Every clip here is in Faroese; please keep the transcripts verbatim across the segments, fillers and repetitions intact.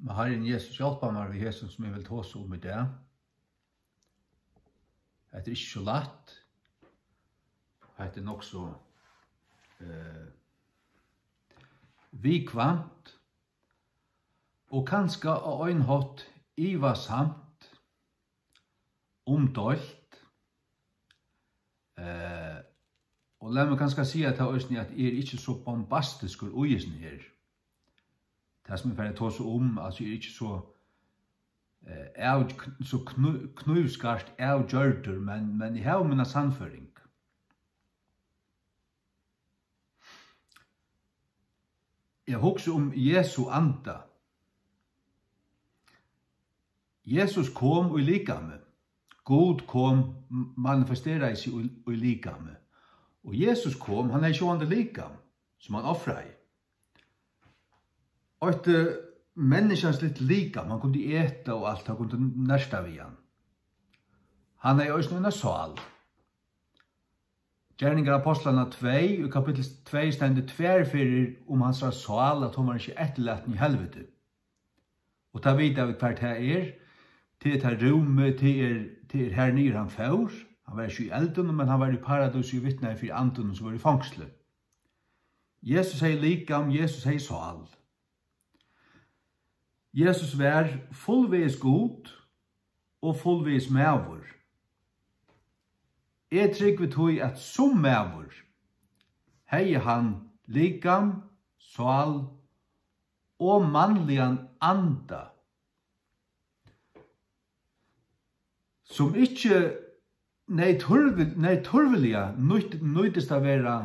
Men Harrin Jesus, hjálpa mær við hesum, sum eg vil tosa um í dag. Hetta er ikki so lætt. Hetta er nokk so, eh, viðkvæmt og kanska á ein hátt ivasamt, umdeilt. Eh, og lat meg kanska siga tað eisini, at eg eri ikki so bombastiskur í hesum her. Tað, sum eg fari at tosa um, altso, eg eri ikki so, eh, av-, so knú-, knívskart avgjørdur, men, men eg havi mína sannføring. Eg hugsi um Jesu anda. Jesus kom í likami. Gud kom, m-, manifesteraði seg í, í likami. Og Jesus kom, hann hevði sjálvandi likam, sum hann ofraði. Eitt, eh, menniskjansligt likam, hann kundi eta og alt, hann kundi nerta við hann. Hann hevði eisini eina sál. Gerningar Ápostlanna tvey, í kapittul tvey stendur tvær ferðir um hansara sál, at hon var ikki eftirlatin í helviti. Og tað vita vit, hvar tað er. Tað er tað rúmið, tað er, tað er har niður hann fór. Hann var ikki í eldinum, men hann var í paradís og vitnaði fyri andunum, sum vóru í fongsli. Jesus hevði likam, Jesus hevði sál. Jesus var fullvegis Gud og fullvegis maður. Eg trúgvi tí, at sum maður hevði hann likam, sál og mannligan anda, sum ikki neyðtørvi-, neyðtørviliga nýtt-, nýtist at vera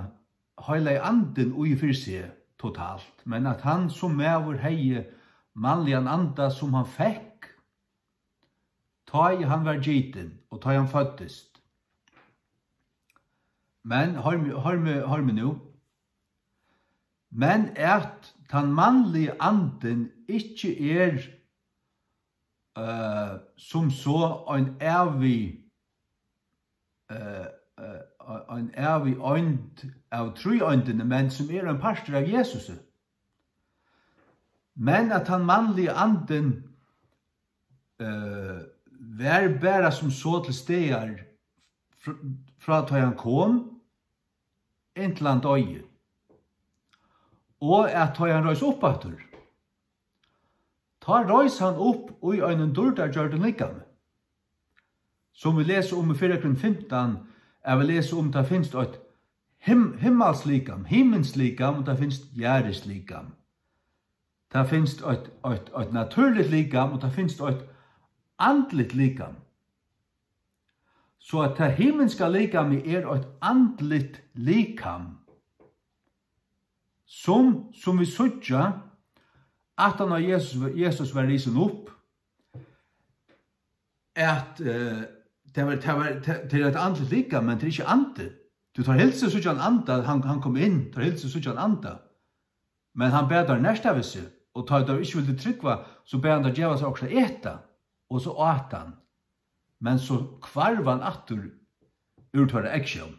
Heilagi Andin í fyri seg totalt, men at hann sum maður hevði mannligan anda, sum hann fekk, tá ið hann var gitin og tá ið hann føddist. Men hoyr meg, hoyr meg, hoyr meg nú. Men at tann mannligi andin ikki er, eh, sum so ein ævig, eh, eh, ein ævig eind av tríeindini, men sum er ein partur av Jesusi. Men at tann mannligi andin, eh, var bara sum so til staðar fr-, frá tá hann kom, inntil hann doyði. Og at tá hann reis upp aftur, tá reis hann upp í einum dýrdargjørdum likami, sum vit lesa um í fyrra Korint fimtan, at vit lesa um, tað finst eitt him-, himmalslikam, himminskt likam, og tað finst jarðiskt likam. Tað finst eitt, eitt, eitt natúrligt likam, og tað finst eitt andligt likam. So at tað himminska likamið er eitt andligt likam, sum, sum vit síggja, aftan á Jesus, Jesus var risin upp, at, eh, tað var, tað var, tað, tað er eitt andligt likam, men tað er ikki andi. Tú, teir hildu seg síggja ein anda, hann, hann kom inn, teir hildu seg síggja ein anda. Men hann bað teir nerta við seg, og tá teir ikki vildu trúgva, so bað hann teir geva sær okkurt at eta, og so át hann. Men so hvarv hann aftur úr teirra eygsjón.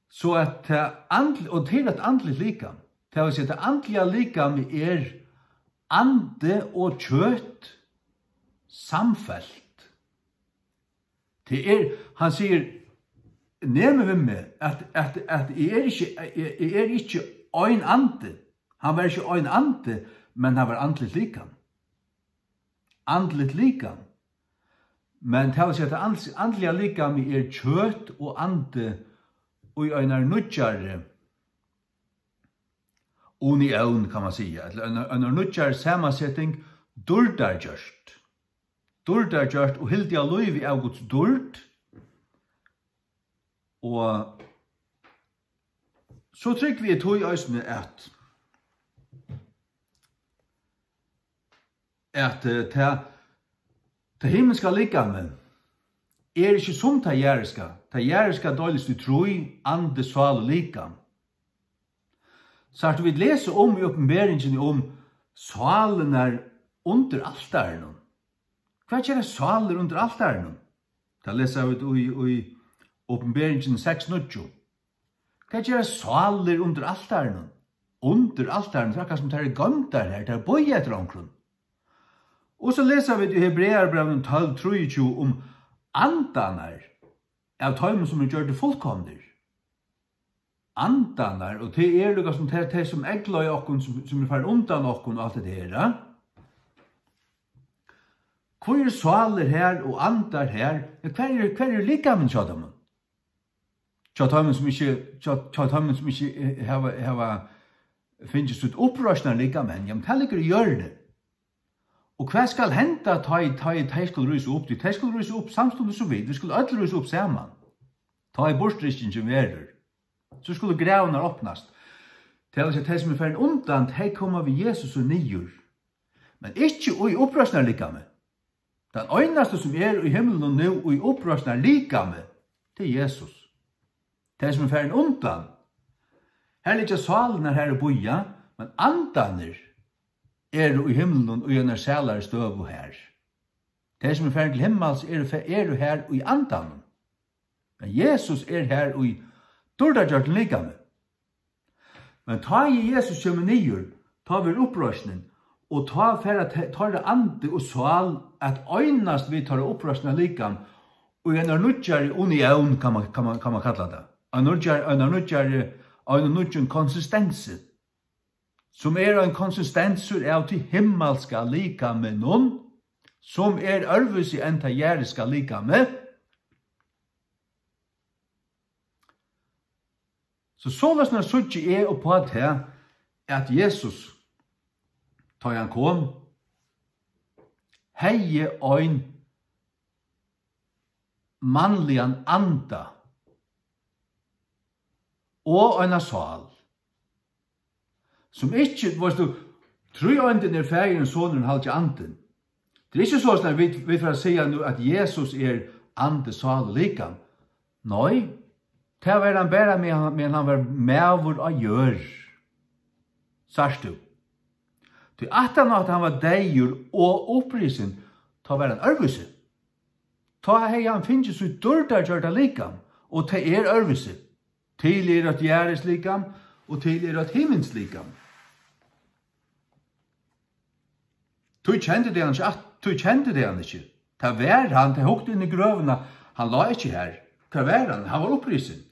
So at tað andl-, og til eitt andligt likam, tað vil siga, tað andliga likamið er andi og kjøt samfelt. Tað er, hann sigur, nemið við meg, at, at, at eg er ikki, eg, eg er ikki ein andi. Hann var ikki ein andi, men hann var andligt likam. Andligt likam. Men tað vil siga, at and-, andliga likamið er kjøt og andi í einari nýggjari unión, kann man siga, ella einari, einari nýggjari samanseting, dýrdargjørt. Dýrdargjørt og hildið á lívi av Guds dýrd. Og so trúgvi eg tí eisini, at, at, eh, tað, tað himmiska likamið er ikki sum tað jarðiska. Tað jarðiska deilist í trý, andi, sál og likam. Sært, vit lesa um í Opinberingini um sálirnar undir altarinum. Hvat gera sálir undir altarinum? Tað lesa vit í, í Opinberingini seks níggju. Hvat gera sálir undir altarinum? undir altarinum, tað er akkurát sum tær eru goymdar har, tær bíða eftir onkrum. Og so lesa vit í Hebrearabrævinum tólv trýogtjúgu um andarnar av teimum, sum eru gjørdir fullkomnir. Andarnar, og tað er líka sum tey, tey sum eygleiða okkum, sum, sum eru farin undan okkum og alt hetta her, ja? Hví eru sálir har og andar har? Men hvar eru, hvar eru likamini hjá teimum? Hjá teimum, sum ikki, hjá, hjá teimum, sum ikki, eh, hava, hava fingið sítt uppreisnarlikam enn, jamen, tað liggur í jørðini. Og hvat skal henda, tá ið, tá ið tey skulu rísa upp? Tí tey skulu rísa upp samstundis sum vit. Vit skulu øll rísa upp saman. Tá ið burturrykkingin verður, so skulu gravirnar opnast. Tað vil siga, tey, sum eru farin undan, tey koma við Jesusi niður. Men ikki í uppreisnarlikami. Tann einasti, sum er í himlinum nú í uppreisnarlikami, tað er Jesus. Tey, sum eru farin undan, har liggja sálirnar har og bíða, men andarnir eru í himlinum í einari sælari støðu har. Tey, sum eru farin til himmals, eru fe-, eru har í andanum. Men Jesus er har í dýrdargjørdum likami. Men tá ið Jesus kemur niður, tá verður uppreisnin, og tá fara te-, teirra andi og sál at einast við teirra uppreisnarlikam í einari nýggjari unión, kann man, kann man, kann man kalla tað. Ein nýggjari, einari nýggjari, einum nýggjum konsistensi, sum er ein konsistensur av tí himmalska likaminum, sum er øðrvísi enn tað jarðiska likamið. So soleiðis nær síggi eg upp á tað, at Jesus, tá ið hann kom, hevði ein mannligan anda og eina sál, sum ikki, veitst tú, tríeindin er Faðirin, Sonurin, Halgi Andin. Tað er ikki soleiðis, at vit, vit fara at siga nú, at Jesus er andi, sál og likam. Nei, tað var hann bara, meðan, meðan hann var maður á jørð. Sært tú? Tí aftan á, at hann var deyður og upprisin, tá var hann øðrvísi. Tá hevði hann fingið sítt dýrdargjørda likam, og tað er øðrvísi. Til er eitt jarðislikam, og til er eitt himinslikam. Tí kendu tey hann ikki at-, tí kendu tey hann ikki. Tað var hann, tey hugdu inn í grøvina, hann lá ikki har. Hvar var hann? Hann var upprisin.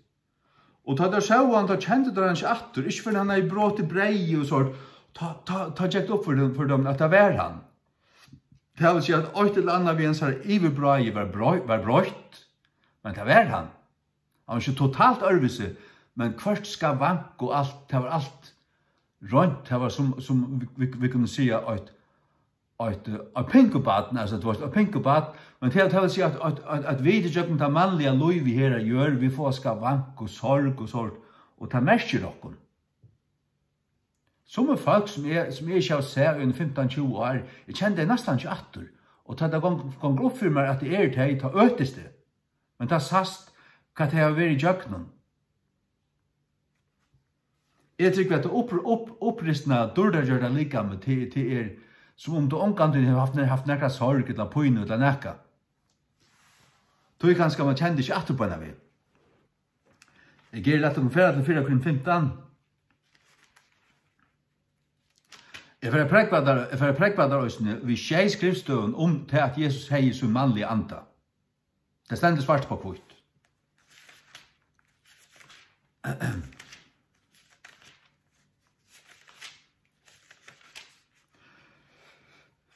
Og tá teir sóu hann, tá kendu teir hann ikki aftur, ikki fyrr enn hann hevði brotið breyðið og so, tá, tá, tá gekk tað upp fyri teimum, fyri teimum, at tað var hann. Tað vil siga, at eitt ella annað við hansara yvirbrái var broy-, var broytt, men tað var hann. Hann var ikki totalt øðrvísi, men hvørt skavank og alt, tað var alt reint, tað var sum, sum vit, vit, vit kunnu siga, eitt, eitt, eh, eitt pinkubarn, altso, tú veitst, eitt pinkubarn, men tað, tað vil siga, at, at, at, at vit ígjøgnum tað mannliga lívið her á jørð, vit fáa skavank og sorg og sort, og tað merkir okkum. Summi fólk, sum eg, sum eg ikki havi sæð í eini fimtan, tjúgu ár, eg kenni tey næstan ikki aftur, og tá tað gong-, gongur upp fyri mær, at tað eru tey, tá øtist eg. Men tað sæst, hvat tey hava verið ígjøgnum. Eg trúgvi, at tað upp-, upp-, upprisna, dýrdargjørda likamið, tað, tað er, sum um tú ongantíð hevur havt, havt nakra sorg ella pínu ella nakað. Tí kanska man kendir ikki aftur beinanvegin. Eg geri, lat okkum fara til fyrra Korint fimtan. Eg fari at prógva tær, eg fari at prógva tær eisini við sjey skriftstøðum um tað, at Jesus hevði sín mannliga anda. Tað stendur svart upp á hvítt.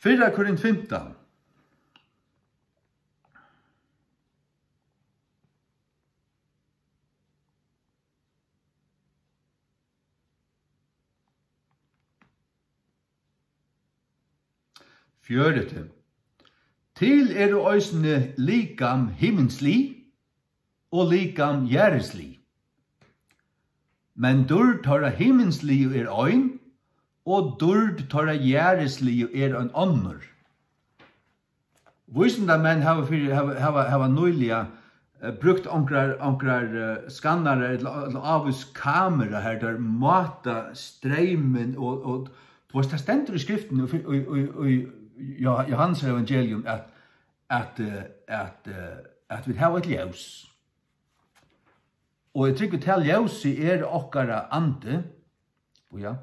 Fyrra Korint fimtan. Fjøruti. Til eru eisini likam himinslig og likam jarðislig. Men dýrd teirra himinsligu er ein, og dýrd teirra jarðisligu er ein onnur. Vísindamenn hava fyri, hava, hava, hava nýliga, eh, brúkt onkrar, onkrar, eh, skannarar ella, ella ávís kamera, har teir máta streymin og, og, tú veitst, tað stendur í skriftini, í, í, í, í Jo-, Jóhannes evangelium, at, at, eh, at, eh, at vit hava eitt ljós. Og eg trúgvi, tað ljósið er okkara andi, Bíða.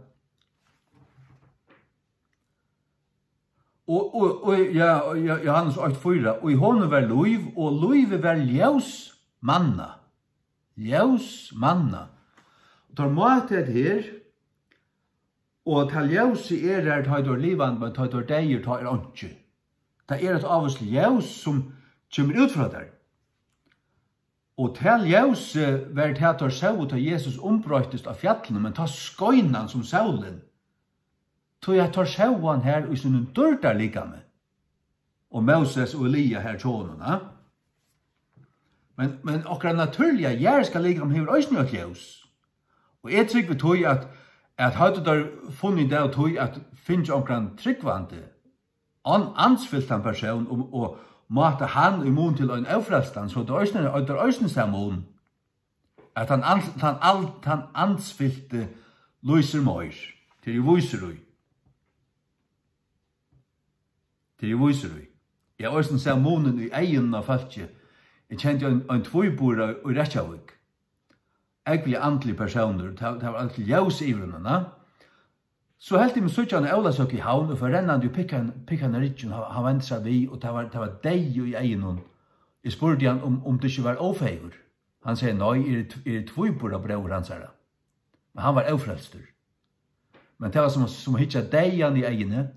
Og, og, og, ja, og, ja, Jóhannes eitt fýra: "Og í honum var lív, og lívið var ljós manna." Ljós manna. Og teir máta hetta her, og tað ljósið er har, tá ið tú ert livandi, men tá ið tú ert deyður, tá er einki. Tað er eitt ávíst ljós, sum kemur út frá tær. Og tað ljósið var tað, teir sóu, tá Jesus umbroyttist á fjallinum, men tá skein hann sum sólin. Tí at teir sóu hann har í sínum dýrdarlikami. Og Móses og Elia har hjá honum, ha? Men, men okkara natúrliga, jarðiska likam hevur eisini eitt ljós. Og eg trúgvi tí, at, at høvdu teir funnið út av tí, at finna onkran trúgvandi, an-, andfyltan persón og, og máta hann í mun til ein ófrelstan, so tað eisini, tað er eisini sá mun, at hann ans-, hann al-, hann andfylti lýsir meir. Tað eri eg vísur í. Tað eri eg vísur í. Eg havi eisini sæð munin í eygunum á fólki. Eg kendi ein, ein tvíbura í Reykjavík. Ógvuliga andligur persónur. Tað, tað var alt ljós yvir honum, na? So helt eg meg síggja hann á Ólavsøku í Havn og fór rennandi og pikkaði, pikkaði hann á ryggin. Hann, hann vendi sær við, og tað var, tað var deyði í eygunum. Eg spurdi hann, um, um tað ikki var ófegur. Hann segði nei, eg eri tv-, eg eri tvíburabróðir hansara. Men hann var ófrelstur. Men tað var sum, sum at hyggja deyðan í eyguni,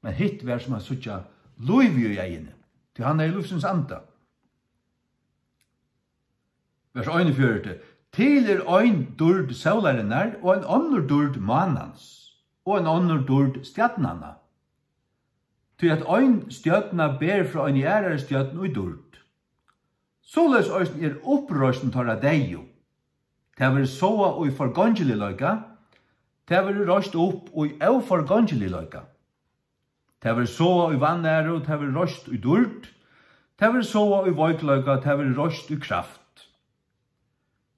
men hitt var sum at síggja lívið í eyguni, tí hann hevði lívsins anda. Vers einogfjøruti: "Til er ein dýrd sólarinnar, og ein onnur dýrd mánans, og ein onnur dýrd stjarnanna. Tí at ein stjørna ber frá eini aðrari stjørn í dýrd. Soleiðis eisini er uppreisn teirra deyðu. Tað verður sáað í forgongiligleika, tað verður reist upp í óforgongiligleika. Tað verður sáað í vanæru, tað verður reist í dýrd. Tað verður sáað í veikleika, tað verður reist í kraft.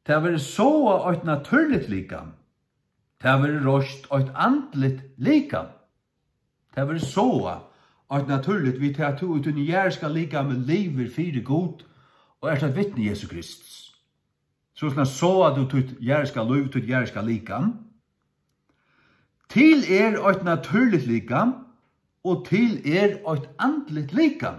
Tað verður sáað eitt natúrligt likam, tað verður reist eitt andligt likam." Tað verður sáað eitt natúrligt, við tað at tú í tínum jarðiska likami livir fyri Gud og ert eitt vitni Jesu Krists. So sum sáar tú títt jarðiska lív, títt jarðiska likam. Til er eitt natúrligt likam, og til er eitt andligt likam.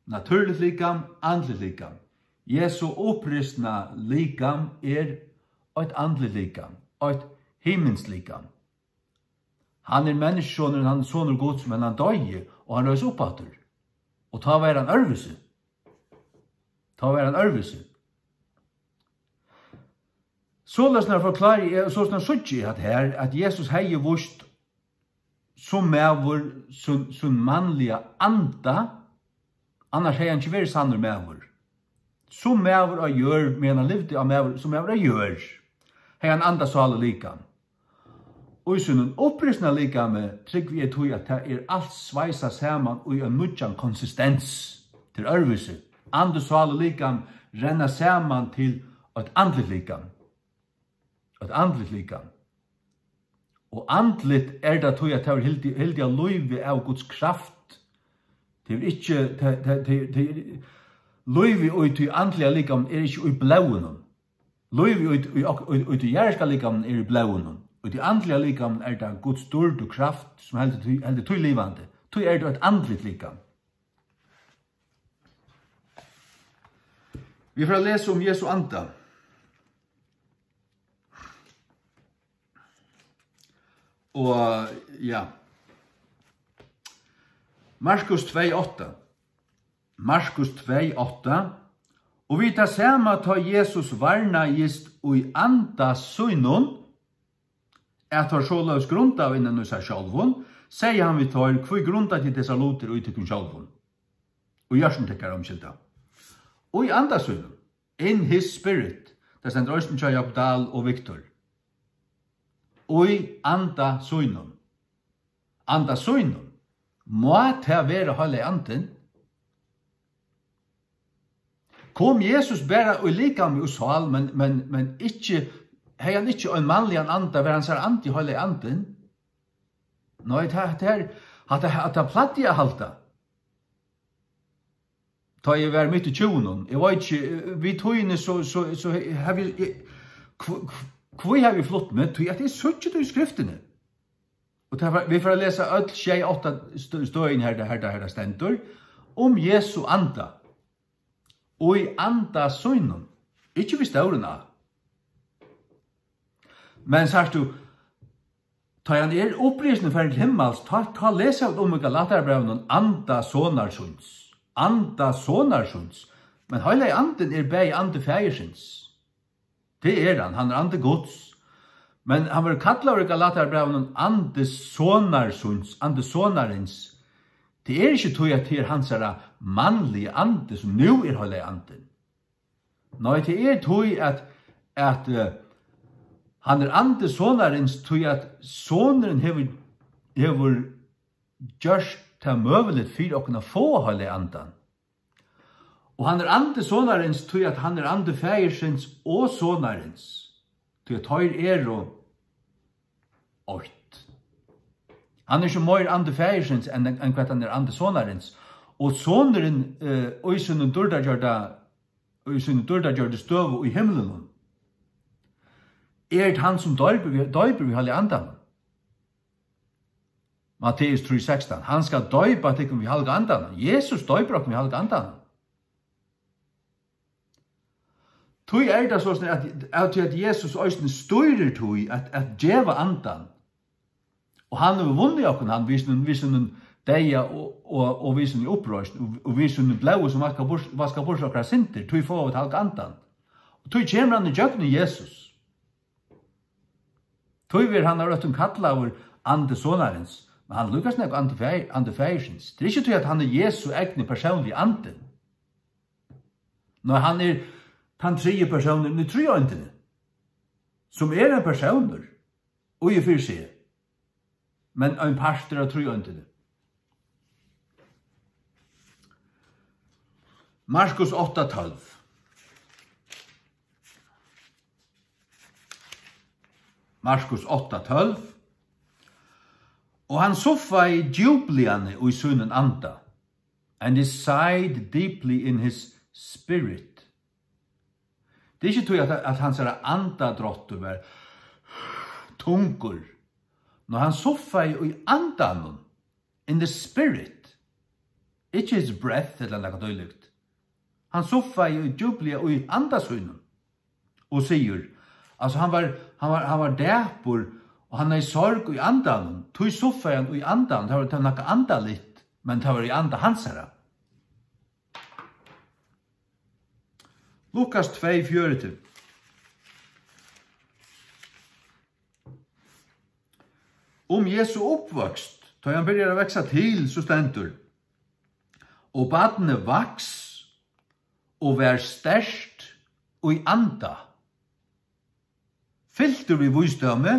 Natúrligt likam, andligt likam. Jesu upprisna likam er eitt andligt likam, eitt himinskt likam. Hann er menniskjusonurin, hann er sonur Guds, men hann doyði, og hann reis upp aftur. Og tá var hann øðrvísi. Tá var hann øðrvísi. Soleiðis nær forklári eg, soleiðis nær síggi eg hatta her, at Jesus hevði víst sum maður sín, sín mannliga anda, annars hevði hann ikki verið sannur maður. Sum maður á jørð, meðan hann livdi á maður, sum maður á jørð, hevði hann anda, sál og likam. Og í sínum upprisna likami trúgvi eg tí, at tað er alt sveisað saman í ein nýggjan konsistens. Tað er øðrvísi. Andi, sál og likam renna saman til eitt andligt likam. Eitt andligt likam. Og andligt er tað tí, at tað er hildið, hildið á lívi av Guds kraft. Tað er ikki, tað, tað, tað, tað er, lívið í tí andliga likaminum er ikki í blóðinum. Lívið í, í, í, í, í tí jarðiska likaminum er í blóðinum. Í tí andliga likaminum er tað Guds dýrd og kraft, sum heldur tí, heldur tí livandi. Tí er tað eitt andligt likam. Vit fara at lesa um Jesu anda. Og, ja. Markus tvey átta. Markus tvey átta: Og við tað sama, tá Jesus varnaðist í anda sínum, at teir soleiðis grundaðu innan í sær sjálvum, segði hann við teir: Hví grunda tit hesar lutir í tykkum sjálvum? Og í hjørtum tykkara, umskylda. Og í anda sínum, in his spirit, tað stendur eisini hjá Jakob Dahl og Viktor. Og í anda sínum. Anda sínum. Má tað vera Heilagi Andin? Kom Jesus bara í likami og sál, men, men, men ikki, hevði hann ikki ein mannligan anda, var hansara andi Heilagi Andin? Nei, tað, tað er, hatta, hatta plagdi eg at halda. Tá eg var mitt í tjúgunum, eg veit ikki, við tíðini so, so, so havi eg, hv-, hv-, Hví havi eg flutt meg? Tí at eg síggi tað í Skriftini. Og tað var, vit fara at lesa øll sjey, átta stø-, støðini her, her, her, her stendur, um Jesu anda. Og í anda sínum. Ikki við stórum A. Men sært tú, tá hann er upprisin og farin til himmals, tá, tá lesa vit um í Galatarabrævinum anda sonar síns. Anda sonar síns. Men Heilagi Andin er bæði andi faðirsins. Tað er hann, hann er andi Guds. Men hann verður kallaður í Galatarabrævinum andi sonar síns, andi sonarins. Tað er ikki tí, at tað er hansara mannligi andi, sum nú er Heilagi Andin. Nei, tað er tí, at, at, eh, hann er andi sonarins, tí at sonurin hevur, hevur gjørt tað møguligt fyri okkum at fáa Heilaga Andan. Og hann er andi sonarins, tí at hann er andi faðirsins og sonarins, tí at teir eru eitt. Hann er ikki meir andi faðirsins enn, enn hvat hann er andi sonarins. Og sonurin, eh, í sínum dýrdargjørda, í síni dýrdargjørdu støðu í himlunum, er hann, sum doypir við, doypir við Heilaga Andanum. Matteus trý sekstan, hann skal doypa tykkum við Heilaga Andanum. Jesus doypir okkum við Heilaga Andanum. Tí er tað soleiðis, at, at, at Jesus eisini stýrir tí at, at geva andan. Og hann hevur vunnið okkum, hann við sínum, við sínum deyða og, og, og við síni uppreisn, og, og við sínum blóði, sum vaskar burt, vaskar burt okkara syndir, tí fáa vit Heilaga Andan. Og tí kemur hann ígjøgnum Jesus. Tí verður hann av røttum kallaður andi sonarins, men hann er líka snøgg andi faðir, andi faðirsins. Tað er ikki tí, at hann er Jesu egni persónligi andi. Nei, hann er tann triði persónurin í tríeindini, sum er ein persónur í og fyri seg, men ein partur av tríeindini. Markus átta tólv. Markus átta tólv. Og hann suffaði djúpliga í sínum anda. And he sighed deeply in his spirit. Tað er ikki tí, at, at hansara andadráttur var tungur. Nei, hann suffaði í andanum, in the spirit. Ikki his breath, ella nakað tílíkt. Hann suffaði í djúpliga í anda sínum og sigur, altso, hann var, hann var, hann var dapur, og hann hevði sorg í andanum, tí suffaði hann í andanum, tað var, tað var nakað andaligt, men tað var í anda hansara. Lukas tvey fjøruti. Um Jesu uppvøkst, tá hann byrjar at vaksa til, so stendur: Og barnið vaks og var sterkt í anda, fyltur við vísdómi,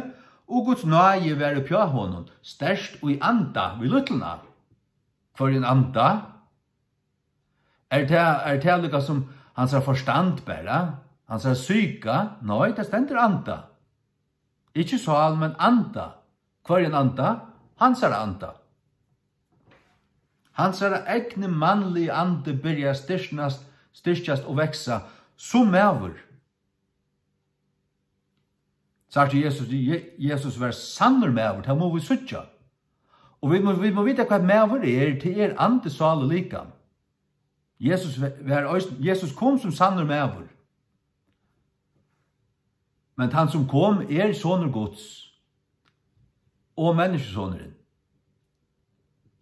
og Guds náði var uppi á honum, sterkt í anda, við lítlum a. Hvørjum anda? Er tað, er tað líka sum hansara forstand bara? Hansara psyka? Nei, tað stendur anda. Ikki sál, men anda. Hvørjum anda? Hansara anda. Hansara egni mannligi andi byrjar at styrknast, styrkjast og vaksa sum maður. Sagt, Jesus, Je-, Jesus var sannur maður, tað mugu vit síggja. Og vit mugu, vit mugu vita, hvat maður er. Tað er andi, sál og likam. Jesus ve-, var eisini, Jesus kom sum sannur maður. Men tann, sum kom, er sonur Guds og menniskjusonurin.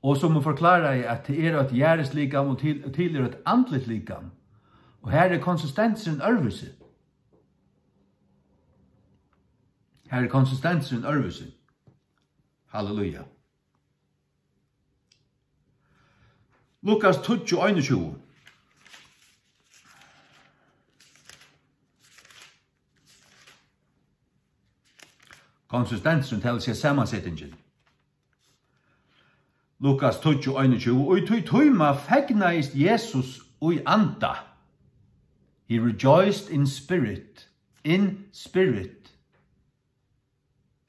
Og sum hon forklaraði, at tað er eitt jarðislikam og til, til er eitt andligt likam. Og her er konsistensurin øðrvísi. Her er konsistensurin øðrvísi. Halleluja. Lukas tíggju einogtjúgu. Konsistensurin, tað vil siga samansetingin. Lukas tíggju einogtjúgu. Og í tí tíma fegnaðist Jesus í anda. He rejoiced in spirit. In spirit.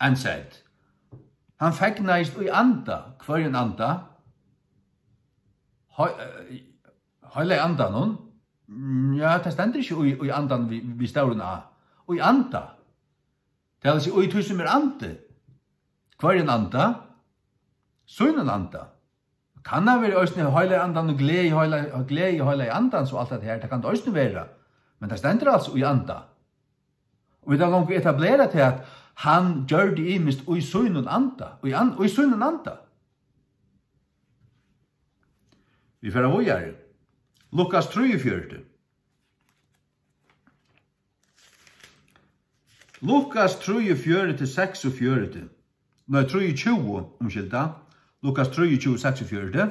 And said. Hann fegnaðist í anda. Hvørjum anda? Hei-, eh, Heilaga Andanum? Ja, tað stendur ikki í, í andan við, við stórum A. Í anda. Tað vil siga, í tí sum er andi. Hvørjum anda? Sínum anda. Kann hann vera eisini heilaga andan og gleði heilaga, gleði heilaga andans og alt tað her, tað kann tað eisini vera. Men tað stendur altso í anda. Og vit hava longu etablerað tað, at hann gjørdi ymiskt í sínum anda, í an-, í sínum anda. Vit fara víðari. Lukas trýogfjøruti. Lukas trýogfjøruti, seksogfjøruti. Nei, trýogtjúgu, umskylda. Lukas trýogtjúgu, seksogfjøruti.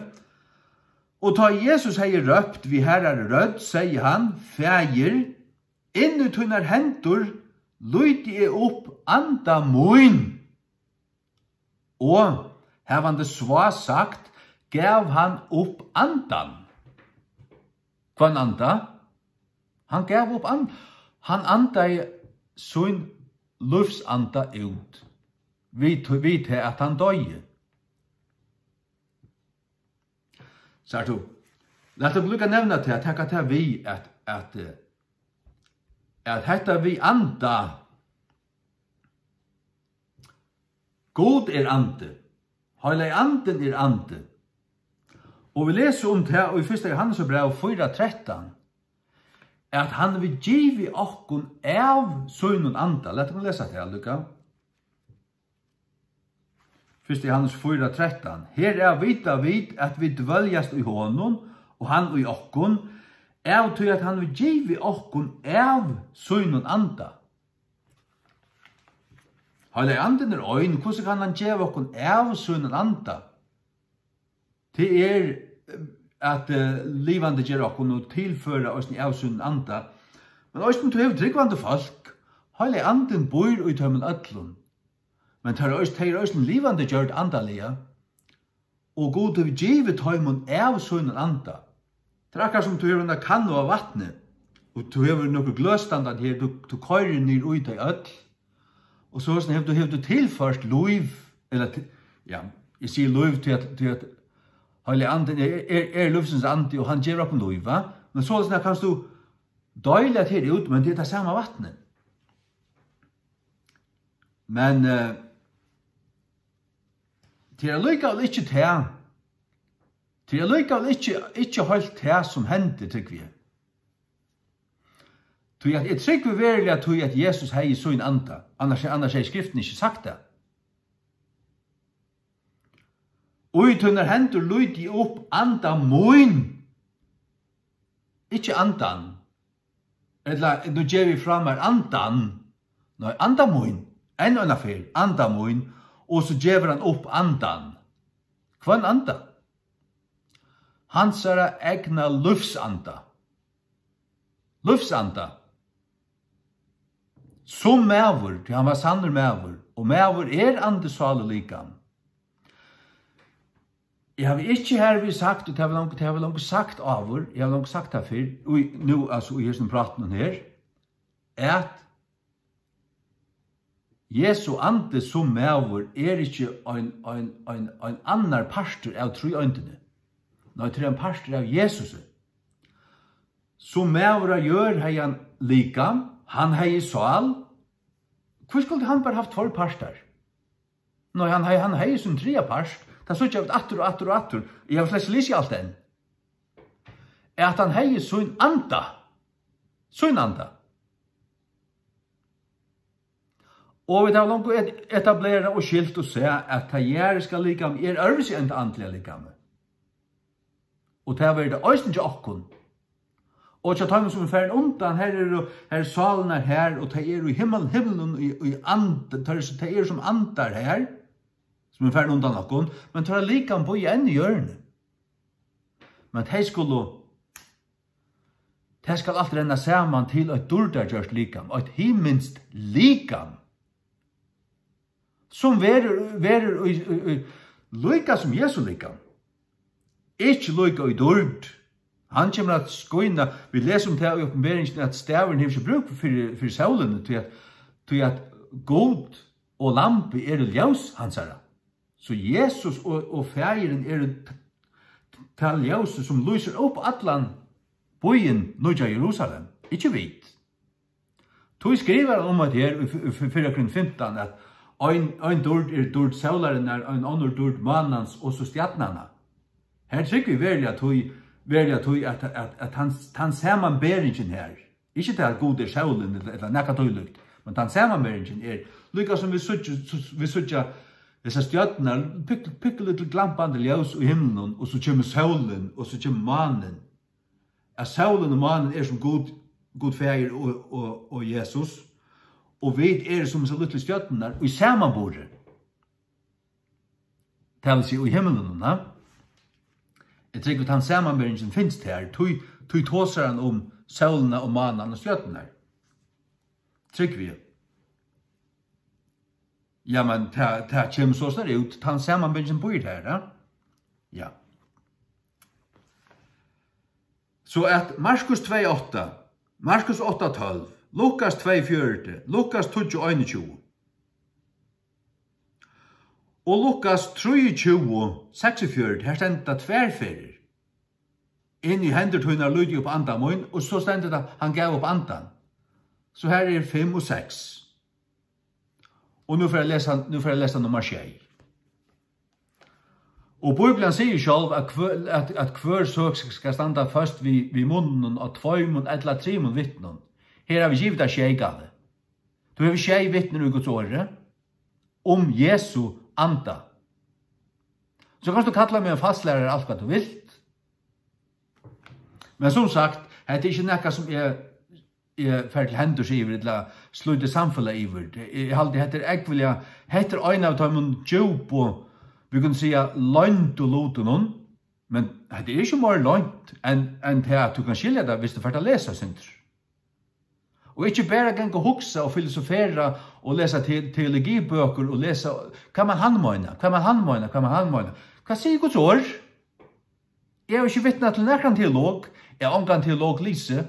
Og tá Jesus hevði rópt við harðari rødd, segði hann: Faðir, inn í tínar hendur líti eg upp anda mín. Og havandi svá sagt, gav hann upp andan. Hvønn anda? Hann gav upp and-, hann andaði sín lívsanda út. Við, við tað, at hann doyði. Sært tú? Lat okkum líka nevna tað, taka tað við, at, at, eh, at hetta við anda, Gud er andi. Heilagi Andin er andi. Og vit lesa um tað í fyrsta Jóhannesarbrævi fýra trettan, at hann hevur givið okkum av sínum anda. Lat okkum lesa tað líka. Fyrsta Jóhannes fýra trettan. Herav vita vit, at vit dvøljast í honum, og hann í okkum, av tí at hann hevur givið okkum av sínum anda. Heilagi Andin er ein, hvussu kann hann geva okkum av sínum anda? Tað er, eh, at, eh, livandi gera okkum og tilføra eisini av sínum anda. Men eisini tú hevur trúgvandi fólk. Heilagi Andin býr í teimum øllum. Men tey eru eis-, tey eru eisini livandi gjørd andaliga. Og Gud hevur givið teimum av sínum anda. Tað er akkurát sum tú hevur eina kannu av vatni, og tú hevur nøkur gløs standandi her, tú, tú koyrir niður í tey øll, og so hevur tú, hevur tú tilført lív, ella til, ja, eg sigi lív, tí at, tí at Heilagi Andin er, er, er lívsins andi, og hann gevur okkum lív, va? Men soleiðis kanst tú deila tað út, men tað er tað sama vatnið. Men, eh, tað er allíkavæl ikki tað. Tað er allíkavæl ikki, ikki heilt tað, sum hendi, trúgvi eg. Tí at eg trúgvi veruliga, tí at Jesus hevði sín anda. Annars, annars hevði Skriftin ikki sagt tað. Í tínar hendur líti eg upp anda mín. Ikki andan. Ella, nú gevi eg frá mær andan. Nei, anda mín. Enn eina ferð, anda mín. Og so gevur hann upp andan. Hvønn anda? Hansara egna lívsanda. Lívsanda. Sum maður, tí hann var sannur maður, og maður er andi, sál og likam. Eg havi ikki hervið sagt, og tað havi longu, tað havi longu sagt áður, eg havi longu sagt tað fyrr, í, nú, altso, í hesum prátinum her, at Jesu andi sum maður er ikki ein, ein, ein, ein annar partur av tríeindini. Nei, tað er ein partur av Jesusi. Sum maður á jørð hevði hann likam, hann hevði sál. Hví skuldi hann bara havt tveir partar? Nei, hann hevði, hann hevði sín triðja part. Tað síggja vit aftur og aftur og aftur. Eg havi slett ikki lisið alt enn. At hann hevði sín anda. Sín anda. Og vit hava longu et-, etablerað og skilt og sæð, at tað jarðiska likamið er øðrvísi enn tað andliga likamið. Og tað verður tað eisini hjá okkum. Og hjá teimum, sum eru farin undan, her eru, her eru sálirnar her, og tey eru í himmel-, himlunum í, í and-, tey eru, tey eru sum andar her, sum eru farin undan okkum, men teirra likam bíða enn í jørðini. Men tey skulu, tað skal alt renna saman til eitt dýrdargjørt likam, eitt himinskt likam, sum verður, verður í, í, í, líka sum Jesu likam. Ikki líka í dýrd. Hann kemur at skína. Vit lesa um tað í Opinberingini, at stavurin hevur ikki brúk fyri, fyri sólini, tí at, tí at Gud og Lambið eru ljós hansara. So Jesus og, og Faðirin eru t-, tað ljósið, sum lýsir upp allan býin, Nýggja Jerusalem. Ikki vit. Tí skrivar hann um at her í f-, f-, fyrra Korint fimtan, at ein, ein dýrd er dýrd sólarinnar, ein onnur dýrd mánans og so stjarnanna. Her trúgvi eg veruliga tí, veruliga tí at, at, at tann, tann samanberingin her, ikki tað at Gud er sólin ella, ella nakað tílíkt, men tann samanberingin er, líka sum vit síggja, vit síggja hesar stjørnurnar, pik-, pikkulítið glampandi ljós í himlinum, og so kemur sólin, og so kemur mánin. At sólin og mánin er sum Gud, Gud Faðir og, og, og Jesus, og vit eru sum hesar lítlu stjørnurnar í samanburði. Tað vil siga, í himlinum, ha? Eg trúgvi, tann samanberingin finst her, tí, tí tosar hann um sólina og mánan og stjørnurnar. Trúgvi eg. Ja, men tað, tað kemur so snart út, tann samanberingin býr her, ha? Ja. So at Markus tvey átta, Markus átta tólv, Lukas tvey fjøruti, Lukas tíggju einogtjúgu og Lukas trýogtjúgu seksogfjøruti, her stendur tað tvær ferðir. Inn í hendur tínar lýti eg upp anda mín, og so stendur tað, hann gav upp andan. So her er fimm og seks. Og nú fer eg at lesa, nú fer eg at lesa nummar sjey. Og Bíblian sigur sjálv, at hvør, at, at hvør søk skal standa føst við, við munninum á tveimum ella trimum vitnum. Her havi eg givið tær sjey, Gáli. Tú hevur sjey vitnir í Guds orði um Jesu anda. So kanst tú kalla meg ein falslærara alt hvat tú vilt. Men sum sagt, hetta er ikki nakað sum eg, eg fer til hendurs yvir, ella slíti samfelag yvir. Eg, eg haldi, hetta er ógvuliga, hetta er ein av teimum djúpu, vit kunnu siga, loyndu lutunum, men hetta er ikki meira loynt enn, enn tað at tú kanst skilja tað, viss tú fert at lesa eitt sindur. Og ikki bara ganga og hugsa og filosofera og lesa te-, teologibøkur og lesa, hvat man hann meina, hvat man hann meina, hvat man hann meina. Hvat sigur Guds orð? Eg havi ikki vitnað til nakran teolog, eg havi ongan teolog lisið.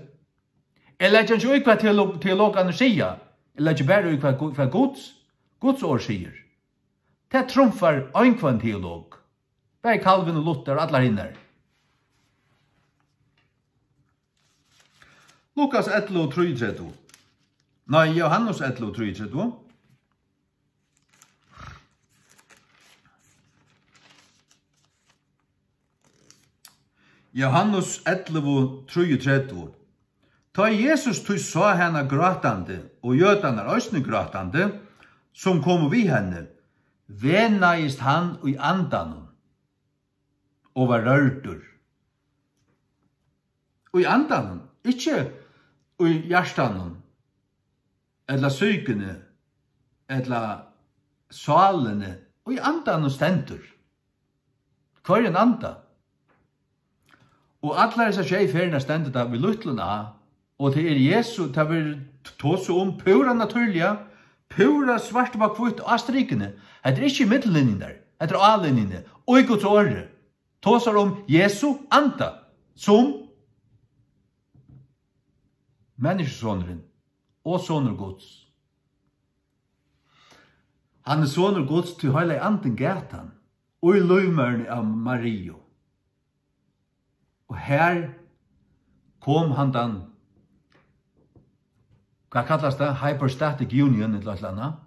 Eg leggi ikki í, hvat teolog-, teologarnir siga, eg leggi bara í, hvat Gu-, hvat Guds, Guds orð sigur. Tað trumfar einhvønn teolog. Bæði Calvin og Luther og allar hinar. Lukas ellivu trýogtretivu. Nei, Johannes ellivu trýogtretivu. Johannes ellivu trýogtretivu. Tá Jesus tí sá hana grátandi, og jødarnar eisini grátandi, sum komu við henni, venaðist hann í andanum og var rørdur. Í andanum, ikki í hjartanum, ella psykuni, ella sálini. Í andanum stendur. Hvørjum anda? Og allar hesar sjey ferðirnar stendur tað við lítlum a, og tað er Jesu, tað verður t-, tosað um púra natúrliga, púra svart upp á hvítt á strikuni. Hetta er ikki í millumlinjuni, hetta er á linjuni, og í Guds orði. Tosar um Jesu anda, sum Menniskjusonurin og Sonur Guds. Hann er Sonur Guds, tí Heilagi Andin gat hann í lívmóðurni av Mariu. Og her kom handan, hvat kallast tað? Hypostatic union, ella eitt ella annað.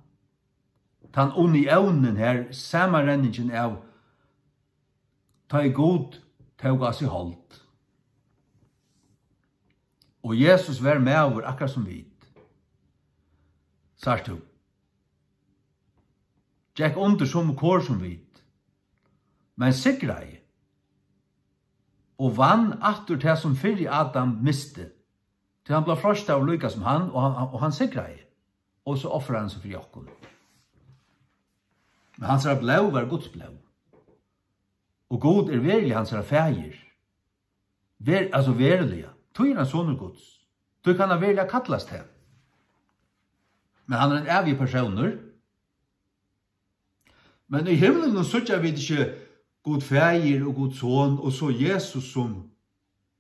Tann uniónin her, samanrenningin av, tá ið Gud tók á seg hold. Og Jesus var maður, akkurát sum vit. Sært tú? Gekk undir somu kor sum vit, men sigraði og vann aftur tað, sum fyrri Adam misti. Tí hann bleiv freistaður líka sum hann, og hann, og hann sigraði. Og so ofraði hann seg fyri okkum. Men hansara blóð var Guds blóð. Og Gud er veruliga hansara faðir. Ver-, altso veruliga. Tí er hann sonur Guds. Tí kann hann veruliga kallast tað. Men hann er ein ævigur persónur. Men í himlinum síggja vit ikki Gud Faðir og Gud Son og so Jesus sum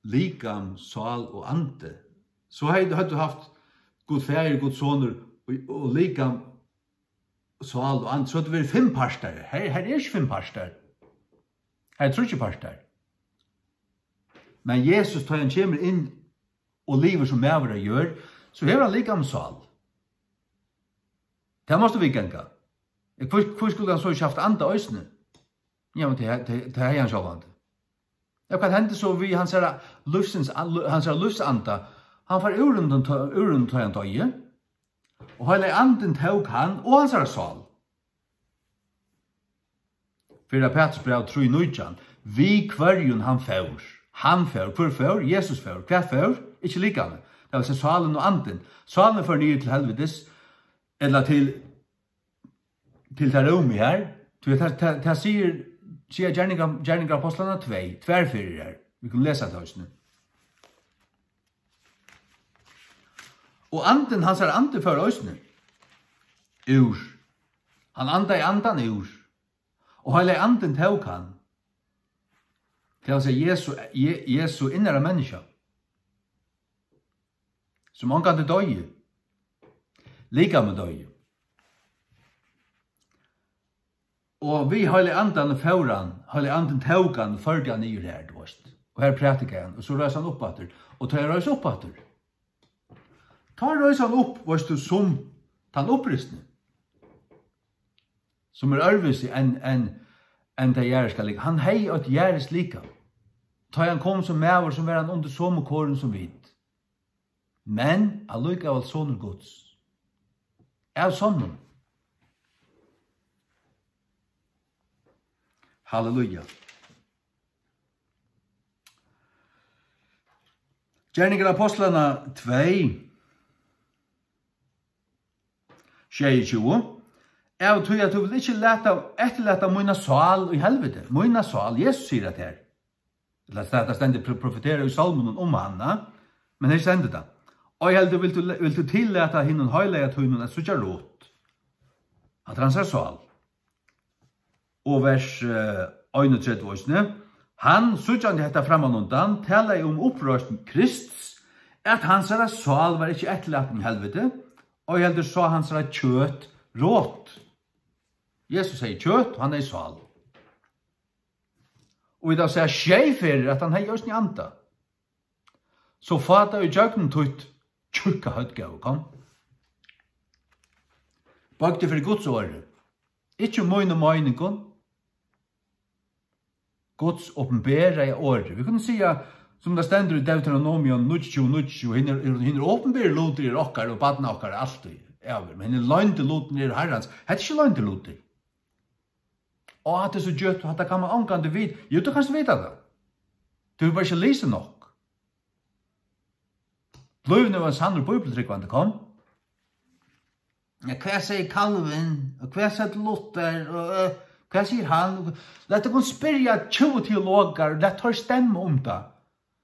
likam, sál og andi. So høvdu, høvdu haft Gud Faðir, Gud Sonur og, og likam, sál og andi. So høvdu verið fimm partar. Her, her er ikki fimm partar. Her er tríggir partar. Men Jesus, tá hann kemur inn og livir sum maður á jørð, so hevur hann likam og sál. Tað mást tú viðganga. Hví, hví skuldi hann so ikki havt anda eisini? Ja, men tað, tað, tað hevði hann sjálvandi. Ja, hvat hendi so við hansara lívsins, hansara lívsanda? Hann fór úr honum, úr honum, tá hann doyði. Og Heilagi Andin tók hann og hansara sál. Fyrra Peturs bræv trý nítjan. Við hvørjum hann fór. Hann fór. Hvør fór? Jesus fór. Hvat fór? Ikki likamið. Tað vil siga sálin og andin. Sálin fór niður til helvitis, ella til, til tað rúmið her. Tí at tað, tað, tað sigur, siga gerningar, gerningar apostlarna tvey, tvær ferðir her. Vit kunnu lesa tað eisini. Og andin, hansara andi fór eisini úr. Hann andaði andan úr. Og Heilagi Andin tók hann. Tað vil siga Jesu, Je-, Jesu innara menniskja, sum ongantíð doyði. Likamið doyði. Og við Heilaga Andanum fór hann, Heilagi Andin tók hann og førdi hann niður har, tú veist. Og har prætikaði hann, og so reis hann upp aftur. Og tá hann reis upp aftur, tá reis hann upp, veist tú, sum tann upprisni, sum er øðrvísi enn, enn, enn tað jarðiska likam. Hann hevði eitt jarðiskt likam. Tá hann kom sum maður, sum var hann undir somu korum sum vit. Men allíkavæl sonur Guds. Av sonnum. Halleluja. Gerningar Apostlanna tvey, sjeyogtjúgu. Av tí at tú vilt ikki lata, eftirlata mína sál í helviti. Mína sál, Jesus sigur at her. Ella tað, tað stendur pro-, profetera í sálmunum um hann, ha? Men her stendur tað. Ei heldur vilt tú, vilt tú tillata hinum heilaga tínum at síggja rot. At hansara sál. Og vers, eh, einogtretivu eisini. Hann, síggjandi hetta frammanundan, talaði um uppreisn Krists, at hansara sál var ikki eftirlatin í helviti, ei heldur sá hansara kjøt rot. Jesus hevði kjøt, og hann hevði sál. Og vit hava sæð sjey ferðir, at hann hevði eisini anda. So fá tað í gjøgnum títt tjúkka høvd, góði, kom. Boygd teg fyri Guds orði. Ikki mínum meiningum. Guds opinberaða orði. Vit kunnu siga, sum tað stendur í Deuteronomium níggjuogtjúgu, níggjuogtjúgu, hinir, hinir opinberu lutir eru okkara og barna okkara altíð, ævir, men hinir loyndu lutirnir eru Harrans. Hetta er ikki loyndir lutir. Á, hatta er so djúpt, hatta kann man ongantíð vita. Jú, tú kanst vita tað. Tú hevur bara ikki lisið nokk. Blív nú ein sannur bíbliutrúgvandi, kom. Ja, hvat sigur Calvin? Og hvat sigur Luther? Og, eh, hvat sigur hann? Lat okkum spyrja tjúgu teologar, lat teir stemma um tað.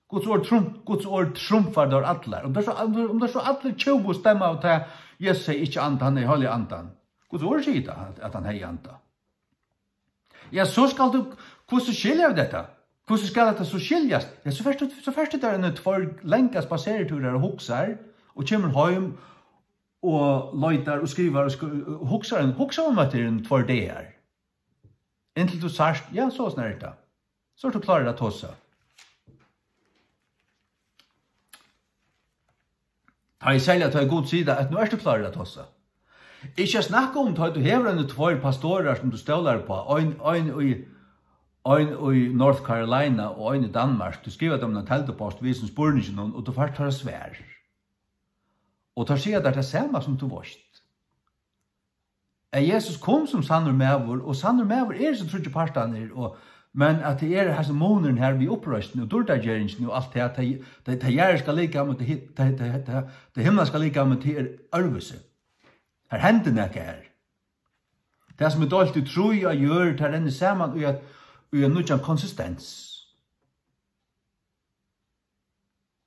Guds orð trumf-, Guds orð trumfar teir allar. Um teir so, um teir so allir tjúgu stemma av tað, Jesus hevði ikki anda, hann hevði Heilaga Andan. Guds orð sigur tað, at, at hann hevði anda. Ja, so skal tú, hvussu skilja vit hetta? Hvussu skal hetta so skiljast? Ja, so fert tú, so fert tú tær eini tveir langar spaseritúrar og hugsar, og kemur heim og leitar og skrivar og skri-, og hugsar, hugsar um hetta í eini tveir dagar. Inntil tú sært, ja, so snar er tað. So ert tú klárur at tosa. Tá ið serliga tá ið Gud sigur tað, at nú ert tú klárur at tosa. Ikki at snakka um, tá ið tú hevur eini tveir pastorar, sum tú stólar uppá, ein, ein í, ein í North Carolina og ein í Danmark. Tú skrivar teimum ein teldupost við hesum spurninginum, og tú fært teirra svar. Og teir siga tær tað sama, sum tú veist. At Jesus kom sum sannur maður, og sannur maður er hesir tríggir partarnir, og, men at tað er hesin munurin her við uppreisnini og dýrdargeringini og alt tað, tað, tað, tað jarðiska likamið, tað hi-, tað, tað, tað, tað himmalska likamið, tað er øðrvísi. Her hendir nakað her. Tað, sum er deilt í trý á jørð, tað rennur saman í at, í ein nýggjan konsistens.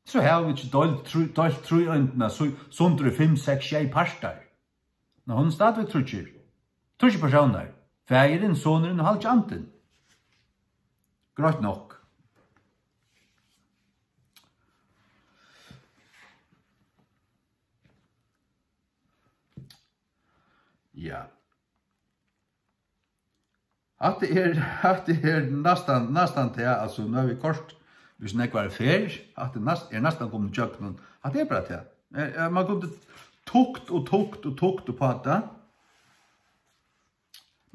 So hava vit ikki deilt trý, deilt tríeindina su-, sundur í fimm, seks, sjey partar. Men hon er stadigvæk tríggir. Tríggir persónar. Faðirin, Sonurin og Heilagi Andin. Greitt nokk. Ja. Hatta er, hatta er næstan, næstan tað, altso, nú hava vit koyrt, hvis nógv var ferð, hatta er næst-, er næstan komin ígjøgnum. Hatta er bara tað. Eh, eh, man kundi tugt og tugt og tugt uppá tað.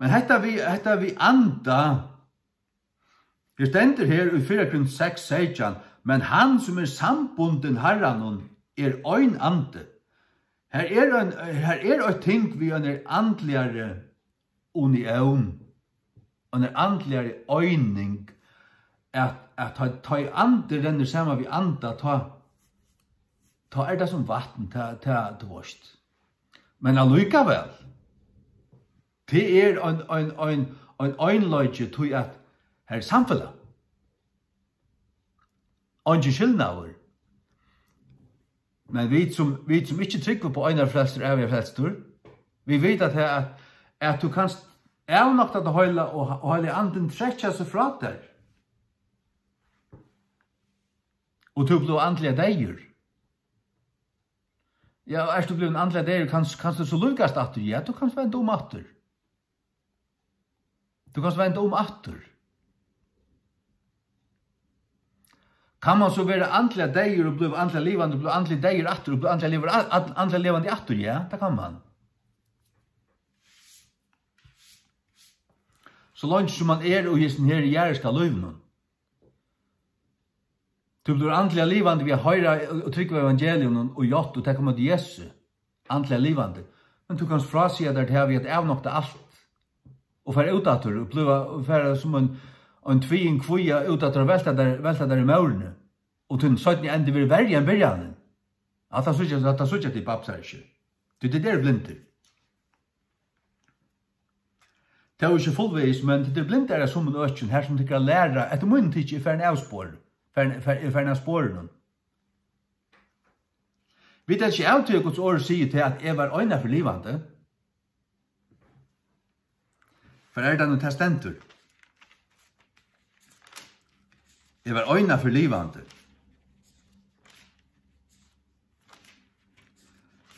Men hetta við, hetta við anda, her stendur her í fyrra Korint seks seytjan: "Men hann, sum er sambundin Harranum, er ein andi." Her er ein, her er eitt ting við einari andligari unión, einari andligari eining, at, at tá, tá ið andi rennur saman við anda, tá, tá er tað sum vatn, tað, tað, tú veist. Men allíkavæl, tað er ein, ein, ein, ein einleiki, tí at her er samfelag. Eingin skilnaður. Men vit sum, vit sum ikki trúgva upp á einar frelstur, æviga frelstur, vit vita tað, at, at tú kanst avnokta tað heila, og, og Heilagi Andin trekkja seg frá tær. Og tú blívur andliga deyður. Ja, ert tú blivin andliga deyður, kanst, kanst tú so lívgast aftur? Ja, tú kanst venda um aftur. Tú kanst venda um aftur. Kann man so vera andliga deyður og blíva andliga livandi, og blíva andliga deyður aftur, og blíva andliga livandi a-, a-, andliga livandi aftur? Ja, tað kann man. So leingi sum man er í hesum her jarðiska lívinum. Tú blívur andliga livandi við at hoyra og trúgva evangelium og játta og taka ímóti Jesu. Andliga livandi. Men tú kanst frásiga tær tað við at avnokta alt og fara út aftur og blíva, og fara sum ein, ein tvíging kvíga út aftur og velta tær, velta tær í mórini. Og tín seinni endi verður verri enn byrjanin. Hatta síggja, hatta síggja tit, babsar, ikki. Tí tit eru blindir. Tað er ikki fullvegis, men tit eru blindar av summum økjum, har sum tykkara læra, eftir mínum tykki, er farin av spor, farin, fer-, er farin av sporinum. Vit eru ikki av tí, at Guds orð sigur tað, at eg var einaferð livandi. Hvar er tað nú, tað stendur? Eg var einaferð livandi.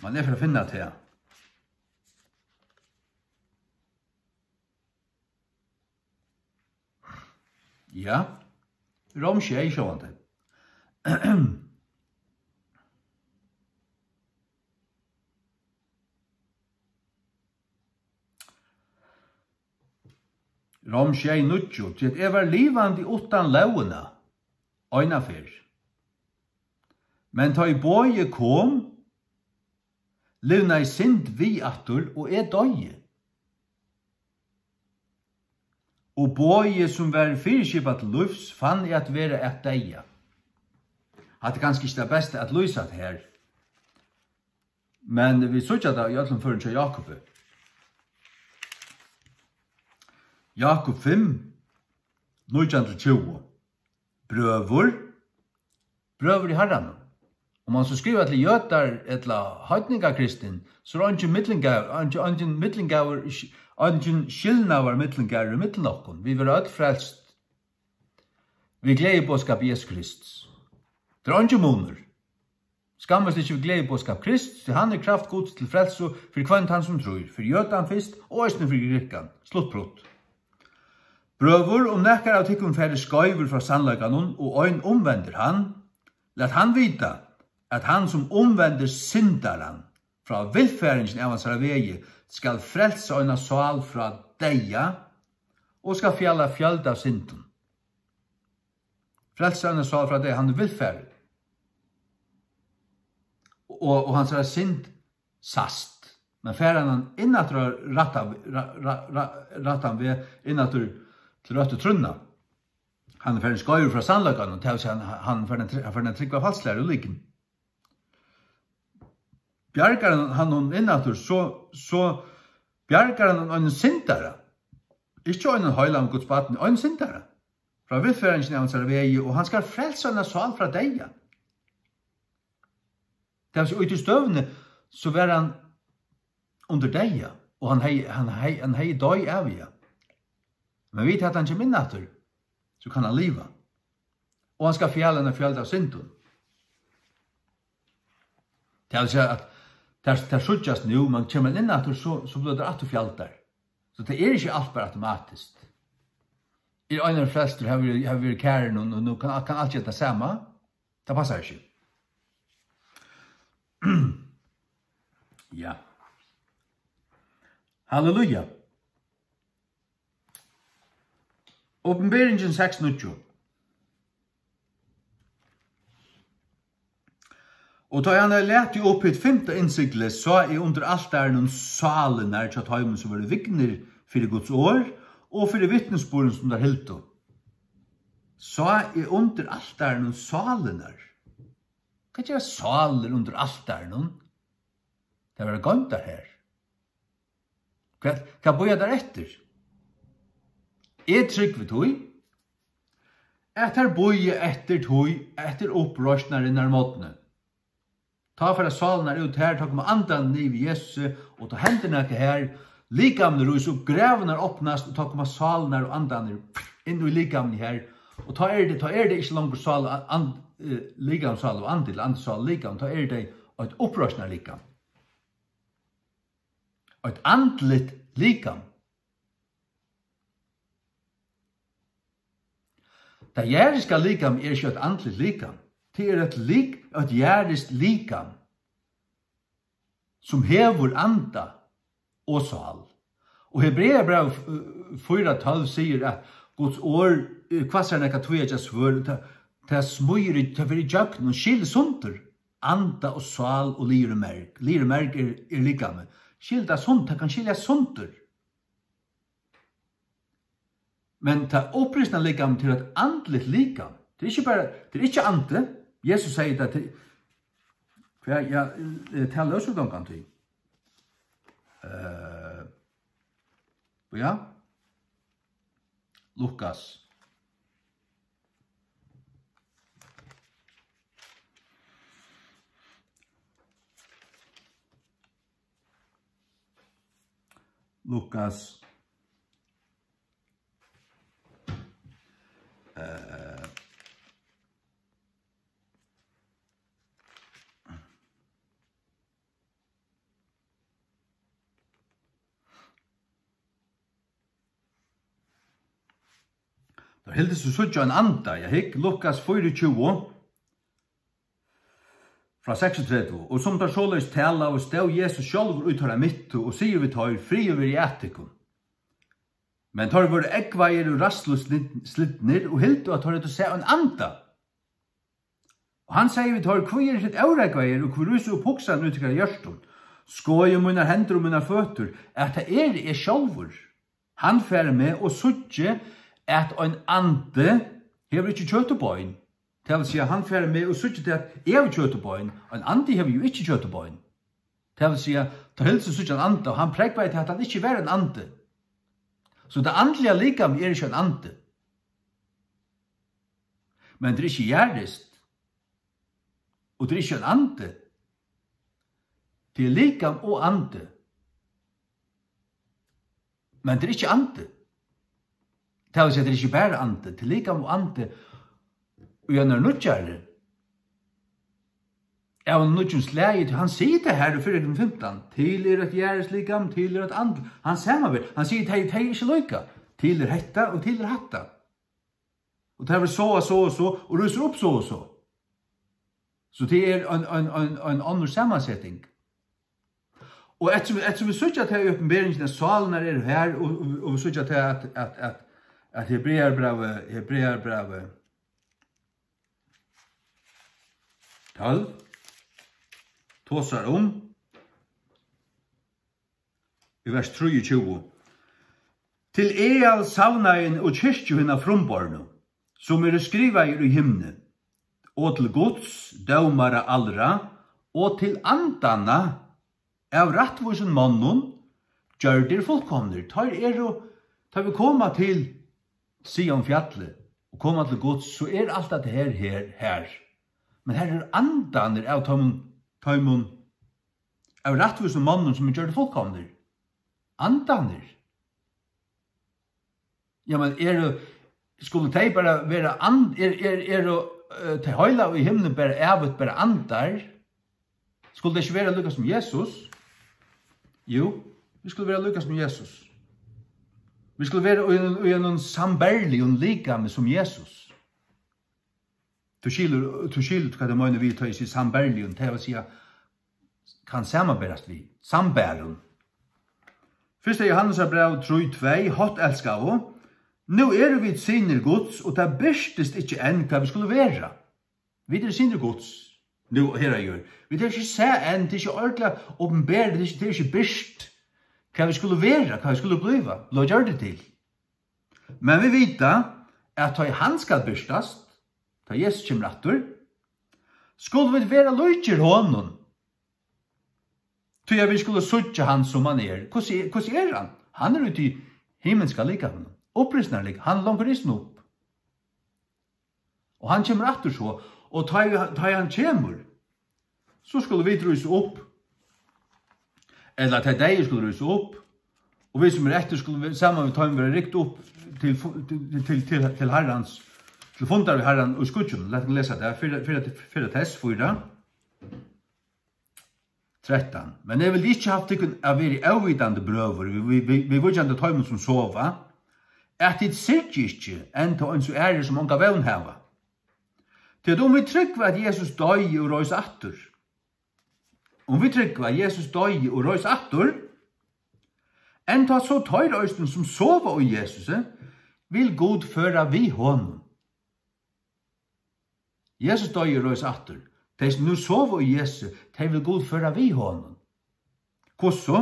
Man er fyri at finna tað. Ja. Rom sjey, sjálvandi. Rom sjey níggju: "Tí at eg var livandi uttan lógina, einaferð. Men tá ið boðið kom, livnaði synd við aftur, og eg doyði. Og boðið, sum var fyriskipað til lívs, fann eg at vera at deyða." Hatta er kanska ikki tað besta at lýsa tað her. Men vit síggja tað í øllum førum hjá Jákupi. Jákup fimm, nítjan til tjúgu. Brøður, brøður í Harranum. Um hann so skrivar til jødar ella heidningakristin, so er eingin millingar-, eingin, eingin millingar-, eingin skilnaðarmillingar í millum okkum. Vit verða øll frelst við gleðiboðskap Jesu Krists. Tað er eingin munur. Skammast ikki við gleðiboðskap Krists, tí hann er kraft Guds til frelsu fyri hvønn tann, sum trýr, fyri jødan fyrst og eisini fyri grikkan. Slutt, prutt. Brøður, um nakar av tykkum fer skeivur frá sannleikanum, og ein umvendir hann, lat hann vita, at hann, sum umvendir syndaran frá villfaringini av hansara vegi, skal frelsa eina sál frá deyða og skal fjala fjøld av syndum. Frelsa eina sál frá deyða, hann er villfarin. Og, og hansara synd sæst. Men fær hann hann inn aftur á rætta, ra-, ra-, ra-, rættan veg, inn aftur til røttu trúnna. Hann er farin skeivur frá sannleikanum, tað vil siga, hann, hann er farin at tr-, hann er farin at trúgva falsklæru og lygn. Bjargar hann, hann honum inn aftur, so, so bjargar hann einum syndara. Ikki einum heilagan Guds barni, einum syndara. Frá villfaringini av hansara vegi, og hann skal frelsa eina sál frá deyða. Tað vil siga, í tí støðuni, so var hann undir deyða, og hann hevði, hann hevði, hann hevði doyð æviga. Men vit, at hann kemur inn aftur, so kann hann liva. Og hann skal fjala eina fjøld av syndum. Tað vil siga, at tær, tær síggjast nú, men kemur hann inn aftur, so, so blíva tær aftur fjaldar. So tað er ikki alt bara automatiskt. Er ein frelstur, hevur, hevur verið kærin, og nú, nú kann, kann alt gera tað sama. Tað passar ikki. Ja. Halleluja. Opinberingin seks níggju. Og tá hann hevði latið upp hitt fimta innsiglið, sá eg undir altarinum sálirnar hjá teimum, sum vóru vignir fyri Guds orð og fyri vitnisburðin, sum teir hildu. Sá eg undir altarinum sálirnar. Hvat gera sálir undir altarinum? Tær verða goymdar har. Hvat, hvat bíða tær eftir? Eg trúgvi tí, at tær bíða eftir tí, eftir uppreisnarinnar morgni. Tá fara sálirnar út har, tá koma andarnir yvir Jesusi, og tá hendir nakað har, likamini rísa upp, gravirnar opnast, og tá koma sálirnar og andarnir inn í likamini har, og tá er tað, tá er tað ikki longur sál, and, eh, likam, sál og andi, ella andi, sál, likam, tá er tað eitt uppreisnarlikam. Eitt andligt likam. Tað jarðiska likamið er ikki eitt andligt likam. Tað er eitt lik-, eitt jarðiskt likam, sum hevur anda og sál. Og Hebreabrævið, eh, fýra tólv sigur, at Guds orð, eh, hvassari enn nakað tvíeggjað svørð, tað, tað smíður í, tað fer í gjøgnum, skilur sundur anda og sál og lið og merg. Lið og merg er, er likamið. Skilur tað sund-, tað kann skiljast sundur. Men tað uppreisna likamið til eitt andligt likam. Tað er ikki bara, tað er ikki andi. Jesus segði tað til, hvat, ja, eh, tað lósu ongantíð. Eh, ja. Lukas. Lukas. Eh. Teir hildu seg síggja ein anda, ja, hygg, Lukas fýraogtjúgu, frá seksogtretivu. Og sum teir soleiðis talaðu, stóð Jesus sjálvur í teirra midtu og sigur við teir: Friður veri at tykkum. Men teir vóru eggvaðir og ræðsluslitnir og hildu, at teir høvdu sæð ein anda. Og hann segði við teir: Hví eru tit órógvaðir, og hví rísa upp hugsanir í tykkara hjørtum? Skoðið mínar hendur og mínar føtur, at tað eri eg sjálvur. Hann fær meg og síggi, at ein andi hevur ikki kjøt og bein. Tað vil siga, hann fær meg og síggi tað, at eg havi kjøt og bein. Ein andi hevur jú ikki kjøt og bein. Tað vil siga, teir hildu seg síggja ein anda, og hann prógvaði tað, at hann ikki var ein andi. So tað andliga likamið er ikki ein andi. Men tað er ikki jarðiskt. Og tað er ikki ein andi. Tað er likam og andi. Men tað er ikki andi. Tað vil siga, tað er ikki bara andi. Tað er likam og andi í einari nýggjari, av einum nýggjum slagi. Tí hann sigur tað her í fyrra fimtan: Til er eitt jarðiskt likam, til er eitt andligt. Hann samanber, hann sigur, tey, tey eru ikki líka. Til er hetta og til er hatta. Og tað verður so og so og so, og rísur upp so og so. So tað er ein, ein, ein, ein onnur samanseting. Og eftir, eftir vit síggja tað í Opinberingini, at sálirnar eru har, og, og, og vit síggja tað, at, at, at, at Hebreabrævið, Hebreabrævið tólv tosar um, í vers trýogtjúgu: Til eal savnaðin og kirkju hinna frumbornu, sum eru skrivaðir í himni, og til Guds, dómara allra, og til andanna av rættvísum monnum, gjørdir fullkomnir. Teir eru, tá vit koma til Sion fjallið og koma til Guds, so er alt hetta her, her, her. Men her eru andarnir av teimum, teimum, av rættvísum monnum, sum eru gjørdir fullkomnir. Andarnir. Ja, men eru, skulu tey bara vera and-, er, er, eru, eh, tey heilagu í himli bara ævigt bara andar? Skulu tey ikki vera líka sum Jesus? Jú, vit skulu vera líka sum Jesus. Vit skulu vera í einum, í einum sambarligum likami sum Jesus. Tú skilur, tú skilur, hvat eg meini við, tá eg sigi sambarligum, tað vil siga, kann samanberast við, sambarum. Fyrsta Jóhannesarbræv trý tvey: Hátt elskaðu, Nú eru vit synir Guds, og tað birtist ikki enn, hvat vit skulu vera. Vit eru synir Guds, nú her á jørð. Vit eru ikki sæð enn, tað er ikki ordiliga opinberað, tað er ikki, tað er ikki byrt, hvat vit skulu vera, hvat vit skulu blíva, blíva gjørdir til. Men vit vita, at tá ið hann skal birtast, tá Jesus kemur aftur, skulu vit vera líkir honum. Tí at vit skulu síggja hann, sum hann er. Hvussu er, hvussu er hann? Hann er úti í himmalska likaminum, upprisnarlíka-, hann er longu risin upp. Og hann kemur aftur so, og tá ið, tá ið hann kemur, so skulu vit rísa upp, ella tey deyðu skulu rísa upp, og vit, sum eru eftir, skulu vit saman við teimum verða rykt upp til fu-, til, til, til, til Harrans, til fundar við Harran í skýggjunum. Lat okkum lesa tað, fyrra, fyrra, fyrra Tess fýra, trettan. Men eg vildi ikki havt tykkum at verið óvitandi, brøður, við, við, við, viðvíkjandi teimum, sum sova, at tit syrgi ikki, enn tá eins og aðrir, sum onga vón hava. Tí at um vit trúgva, at Jesus doyði og reis aftur, um vit trúgva, at Jesus doyði og reis aftur, enn tá so teir eisini, sum sova í Jesusi, vil Gud føra við honum. Jesus doyði og reis aftur. Tey, sum nú sova í Jesusi, tey vil Gud føra við honum. Hvussu?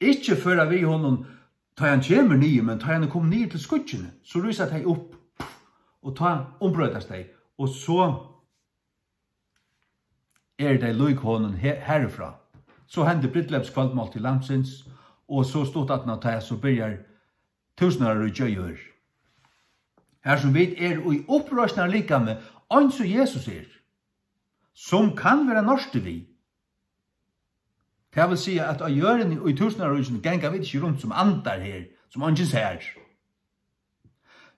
Ikki føra við honum, tá hann kemur niður, men tá hann er komin niður til skýggini, so rísa tey upp, og tá umbroytast tey, og so eru tey lík honum he-, harifrá. So hendir brúdleypskvøldmáltíð Lambsins, og so stutt aftan á tað, so byrjar túsundáraríkið á jørð. Har sum vit eru í uppreisnarlikami, eins og Jesus er, sum kann verða nortið við. Tað vil siga, at á jørðini í túsundáraríkinum ganga vit ikki runt sum andar her, sum eingin sær.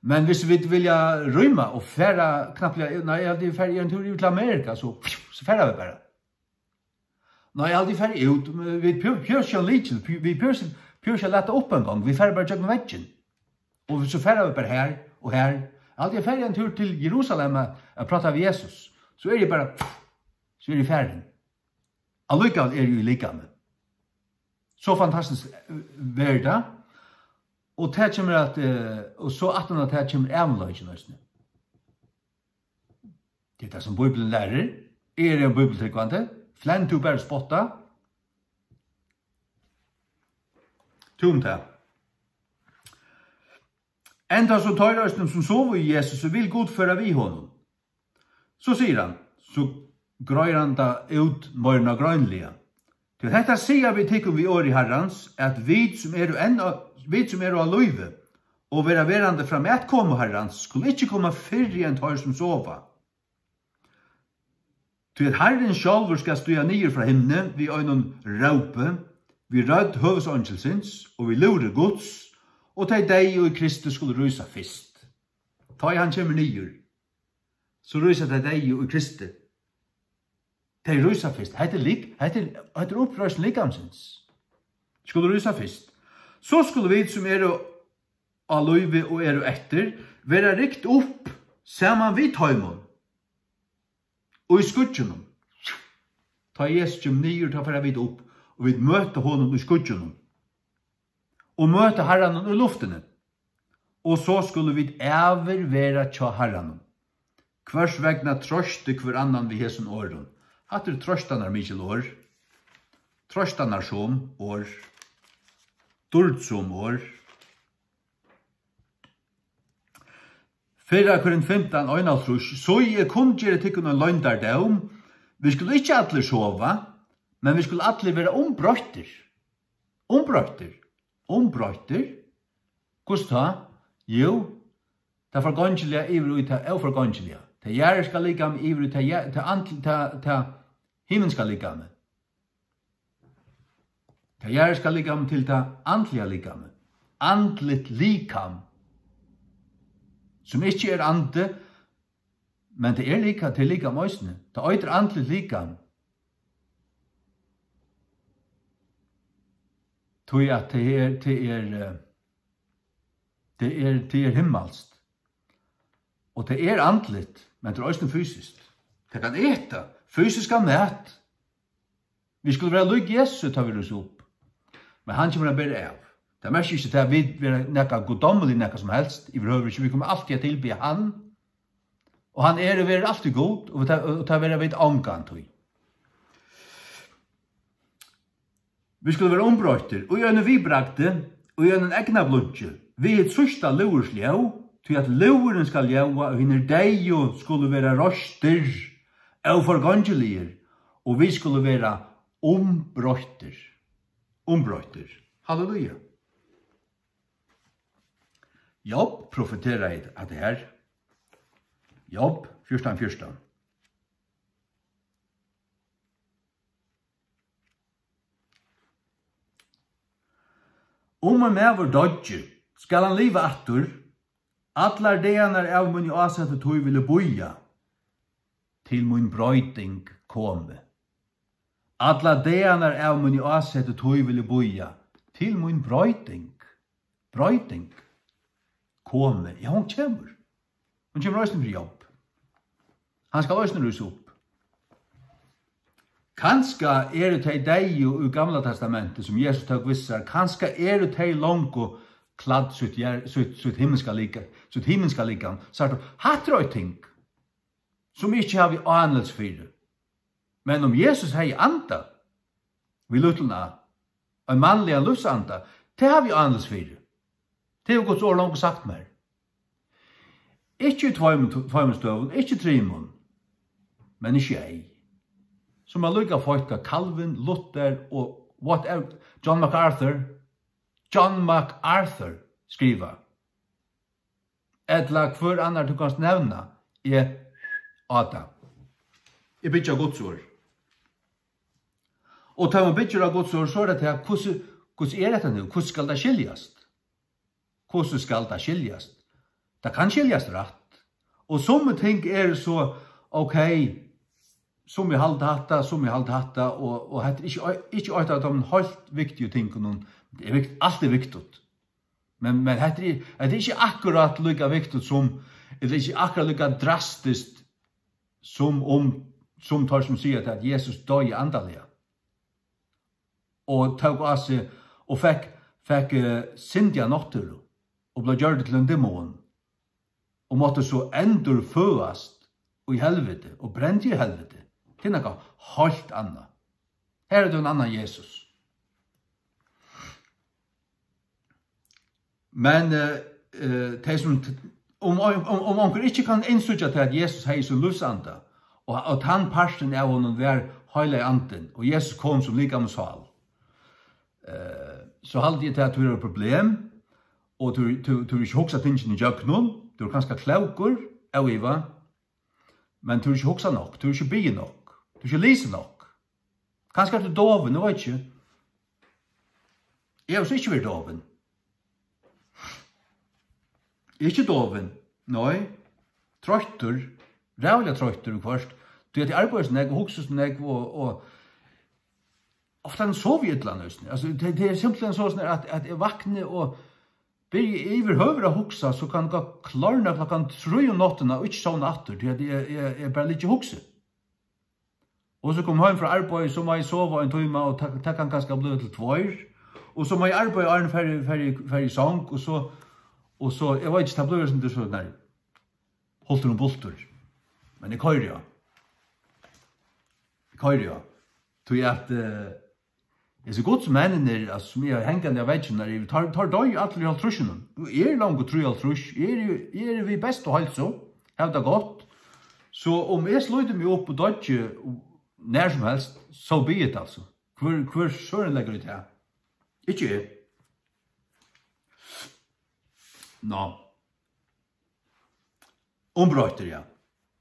Men hvis vit vilja rýma og fara knappliga, nei, eg haldi, vit fara ein túr yvir til Amerika, so, so fara vit bara. Nei, eg haldi, vit fara út, men vit prøva, prøva ikki at lykil, vit prøva ikki, prøva ikki at lata upp ein gong, vit fara bara gjøgnum veggin. Og so fara vit bara her og her. Eg haldi, eg fari ein túr til Jerusalem at, at práta við Jesus. So eri eg bara, so eri eg farin. Allíkavæl eri eg í likami. So fantastiskt, eh, verður tað. Og tað kemur at, eh, og so aftan á tað kemur ævinleikin eisini. Tað er tað, sum Bíblian lærir. Eg eri ein bíbliutrúgvandi. Flenn tú bara, spotta. Tú um tað. Enntá so teir eisini, sum sova í Jesus, vil Gud føra við honum. So sigur hann, so greiðir hann tað út meira nágreiniliga. Tí hetta siga vit tykkum við orði Harrans, at vit, sum eru enn á, vit, sum eru á lívi og verða verandi framat komu Harrans, skulu ikki koma fyrri enn teir, sum sova. Tí at Harrin sjálvur skal stíga niður frá himni við einum rópi, við rødd høvuðseingilsins og við lúðri Guds, og tey deyðu í Kristi skulu rísa fyrst. Tá ið hann kemur niður, so rísa tey deyðu í Kristi. Tey rísa fyrst. Hetta er lik-, hetta er, hetta er uppreisn likamsins. Skulu rísa fyrst. So skulu vit, sum eru á lívi og eru eftir, verða rykt upp saman við teimum í skýggjunum. Tá Jesus kemur niður, tá fara vit upp, og vit møta honum í skýggjunum. Og møta Harranum í luftini. Og so skulu vit ævir vera hjá Harranum. Hvørs vegna troystið hvør annan við hesum orðum. Hatta eru troystanarmikil orð. Troystanarsom orð. Dýrdsom orð. Fyrra Korint fimtan, einoghálvtrýss. So eg kunngeri tykkum ein loyndardóm. Vit skulu ikki allir sova, men vit skulu allir vera umbroyttir. Umbroyttir. Umbroyttir. Hvussu tá? Jú, tað forgongiliga yvir í tað óforgongiliga. Tað jarðiska likam yvir í tað ja-, tað andl-, tað, tað himmalska likamið. Tað jarðiska likam til tað andliga likamið. Andligt likam, sum ikki er andi, men tað er lika-, tað er likam eisini. Tað eitur andligt likam. Tí at tað er, tað er, eh, tað er, tað er himmalskt. Og tað er andligt, men tað er eisini fysiskt. Tað kann eta fysiskan mat. Vit skulu vera lík Jesusi, tá vit rísa upp. Men hann kemur at bera av. Tað merkir ikki, at vit vera nakað guddommeligt, nakað sum helst, yvirhøvur ikki. Vit koma altíð at tilbiðja hann, og hann er og verður altíð Gud, og tað, og tað verða vit ongantíð. Vit skulu vera umbroyttir í einum viðbragdi, í einum eygnablunki, við hitt síðsta lúðursljóð, tí at lúðurin skal ljóða, og hinir deyðu skulu vera reistir, óforgongiligir, og vit skulu vera umbroyttir. Umbroyttir. Halleluja. Job profeteraði hatta her. Job fjúrtan fjúrtan. Um ein maður doyggi, skal hann liva aftur? Allar dagarnar av míni ásettu tíð vil eg bíða, til mín broyting komi. Allar dagarnar av míni ásettu tíð vil eg bíða, til mín broyting, broyting komi. Ja, hon kemur. Hon kemur eisini fyri Job. Hann skal eisini rísa upp. Kanska eru tey deyðu í Gamla Testamenti, sum Jesus tók við sær, kanska eru tey longu klædd sítt, jar- sítt, sítt himmiska lika-, sítt himmiska likam. Sært tú, hatta er eitt ting, sum eg ikki havi ánilsi fyri. Men um Jesus hevði anda, við lítlum a, ein mannligan lívsanda, tað havi eg ánilsi fyri. Tað hevur Guds orð longu sagt mær. Ikki í tveimum, tveimum støðum, ikki trimum, men í sjey. Sum er líka feitt, hvat Calvin, Luther og whatever, John MacArthur, John MacArthur skriva. Ella hvør annar tú kanst nevna, eg á tað. Eg byggi á Guds orð. Og tá man byggir á Guds orð, so er tað tað, hvussu, hvussu er hetta nú? Hvussu skal tað skiljast? Hvussu skal tað skiljast? Tað kann skiljast rætt. Og summi ting eru so, ok, summi halda hatta, summi halda hatta, og, og hetta er ikki, ikki eitt av teimum heilt viktigu tingunum. Tað er vikt-, alt er viktigt. Men, men hetta er, hetta er ikki akkurát líka viktigt sum, ella ikki akkurát líka drastiskt sum um, sum teir sum siga tað, at Jesus doyði andaliga og tók á seg og fekk, fekk, eh, syndiga náttúru og bleiv gjørdur til ein demon og mátti so endurføðast í helviti og brendi í helviti. Tað er nakað heilt annað. Her er tað ein annan Jesus. Men, eh, eh, tey sum t-, um, um, um, um onkur ikki kann innsíggja tað, at Jesus hevði sín lívsanda, og, og tann partin av honum var Heilagi Andin, og Jesus kom sum likam og sál, eh, so haldi eg, at tú hevur eitt problem, og tú, tú, tú hevur ikki hugsað tingini ígjøgnum. Tú ert kanska klókur, óivað, men tú hevur ikki hugsað nokk, tú hevur ikki biðið nokk, tú hevur ikki lisið nokk. Kanska ert tú dovin, eg veit ikki. Eg havi so ikki verið dovin. Eg eri ikki dovin, nei. Troyttur, ræðuliga troyttur viðhvørt. Tí at eg arbeiði so nógv og hugsi so nógv og, og ofta sovi eg illa eisini. Altso, tað, tað er simpelthen soleiðis, at, at eg vakni og byrji eg yvirhøvur at hugsa, so kann eg klárna klokkan trý um náttina og ikki sovna aftur, tí at eg, eg, eg bara liggi og hugsi. Og so kom heim frá arbeiði, so má eg sova ein tíma, og tað, tað kann kanska blíva til tveir. Og so má eg arbeiða, áðrenn eg fari, fari, fari í song, og so, og so, eg veit ikki, tað blívur eitt sindur so, nei, hultur um bultur. Men eg koyri á. Eg koyri á. Tí at, eh, hesir gudsmenninir, altso, sum eg havi hangandi á vegginum har yviri, teir, teir doyðu allir í hálvtrýssunum. Og eg eri longu trýoghálvtrýss, eg eri, eg eri við bestu heilsu, havi tað gott. So um eg slíti meg upp og doyggi nær sum helst, so be it, altso. Hvør, hvør søren leggur í tað? Ikki eg. Ná. Umbroyttir, ja.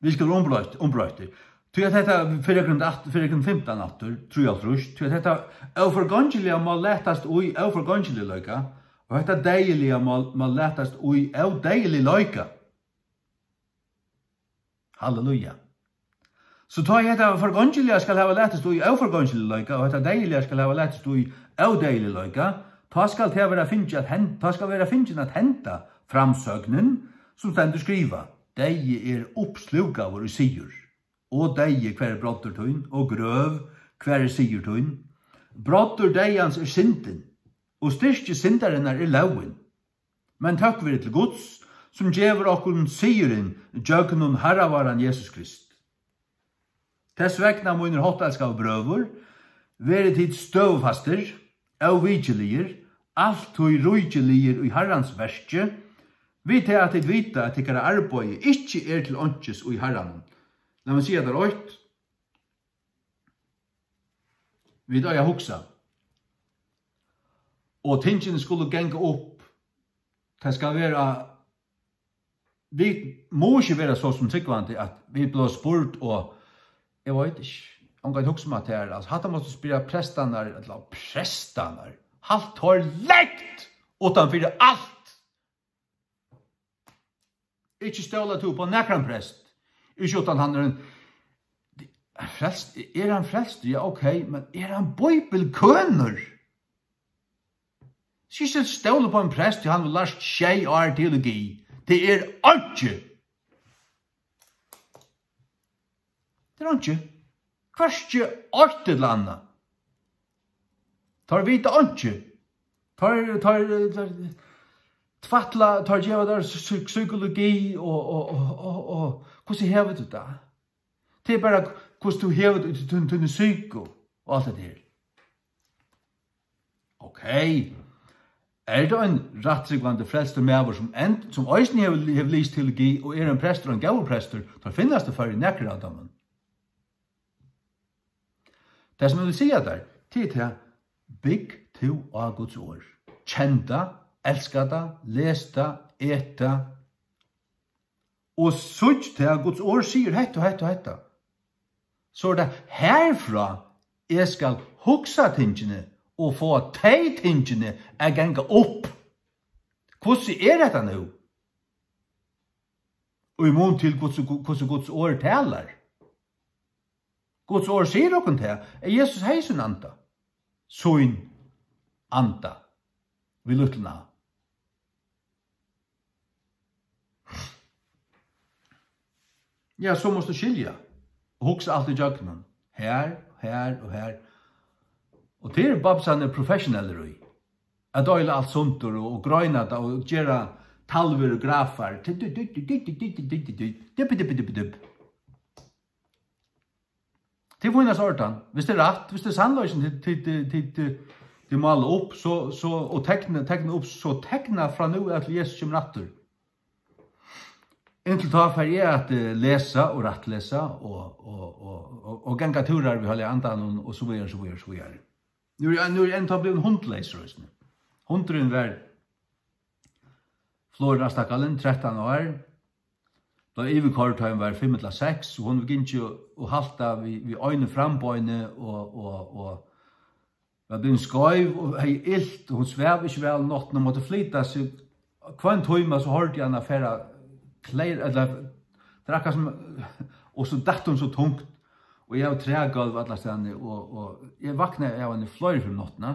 Vit skulu umbroytt-, umbroyttir. Tí at hetta, fyri okkum at-, fyri okkum fimtan aftur, trýoghálvtrýss, tí at hetta óforgongiliga má latast í óforgongiligleika, og hetta deyðiliga má, má latast í ódeyðiligleika. Halleluja. So tá ið hetta forgongiliga skal hava latist í óforgongiligleika, og hetta deyðiliga skal hava latist í ódeyðiligleika, tá skal tað vera fingið at hen-, tá skal vera fingin at henda framsøgnin, sum stendur skrivað: Deyði er uppslúkaður í sigur. Og deyði, hvar er broddur tín? Og grøv, hvar er sigur tín? Broddur deyðans er syndin. og styrki syndarinnar er lógin. Men tøkk veri til Guds, sum gevur okkum sigurin gjøgnum Harra váran Jesus Krist. Tess vegna, mínir háttelskaðu brøður, verið tit støðufastir, óvikiligir, altíð ríkiligir í Harrans verki, við tað at tit vita, at tykkara arbeiði ikki er til einkis í Harranum. Lat meg siga tær eitt. Vit eiga at hugsa. Og tingini skulu ganga upp. Tað skal vera, vit mugu ikki vera so sum trúgvandi, at vit blíva spurd, og eg veit ikki, ongantíð hugsa um at tað er, altso, hatta mást tú spyrja prestarnar, ella prestarnar, halt teir langt uttan fyri alt. Ikki stóla tú upp á nakran prest. Ikki uttan hann er ein, frelst, er hann frelstur? Ja, ok, men er hann bíbelkønur? Skal ikki stóla upp á ein prest, tí hann hevur lært sjey ár teologi. Tað er einki. Tað er einki. Hvørki eitt ella annað. Teir vita einki. Teir, teir, teir tvætla, teir geva tær psy-, psykologi og, og, og, og, og hvussu hevur tú tað? Tað er bara, hvussu tú hevur tað í tín, tíni psyku og alt hetta her. Ok. Er tað ein rættrúgvandi frelstur maður, sum end-, sum eisini hevur, hevur lisið teologi og er ein prestur, ein góður prestur, teir finnast í Føroyum nakrir av teimum. Tað, sum eg vil siga tær, tað er tað, bygg tú á Guds orð. Kenn tað, elska tað, les tað, et tað. Og síggj tað, Guds orð sigur hetta og hetta og hetta. So er tað herfrá, eg skal hugsa tingini og fáa tey tingini at ganga upp. Hvussu er hetta nú? Og í mun til hvussu, hvussu Guds orð talar. Guds orð sigur okkum tað, at Jesus hevði sín anda. Sín anda. Við lítlan a. Ja, so mást tú skilja. Og hugsa alt ígjøgnum. Her, her og her. Og tað eru babsarnir professionellir í. At deila alt sundur og, og greina tað og gera talvur og grafar. Dippi, dippi, dippi, dippi. Tað er fínasta ordan. Viss tað er rætt, viss tað er sannleikin, tit, tit, tit, tit, tit mála upp, so, so, og tekna, tekna upp, so tekna frá nú av til Jesus kemur aftur. Inntil tá fari eg at, eh, lesa og rættlesa og, og, og, og, og ganga túrar við Heilaga Andanum og so víðari, so víðari, so víðari. Nú er, nú er eg enntá blivin hundleysur eisini. Hundurin var Florida, stakkalin, trettan ár, bleiv yvirkoyrd, tá hon var fimm ella seks, og hon hevur gingið og haltað við, við einum frambeini og, og, og var blivin skeiv og hevði ilt, og hon svav ikki væl um náttina, mátti flyta seg. Hvønn tíma so hoyrdi eg hana fara klær, ella, tað er akkurát sum, og so datt hon so tungt, og eg havi trægólv allastaðni, og, og eg vaknaði av henni fleiri ferðir um náttina,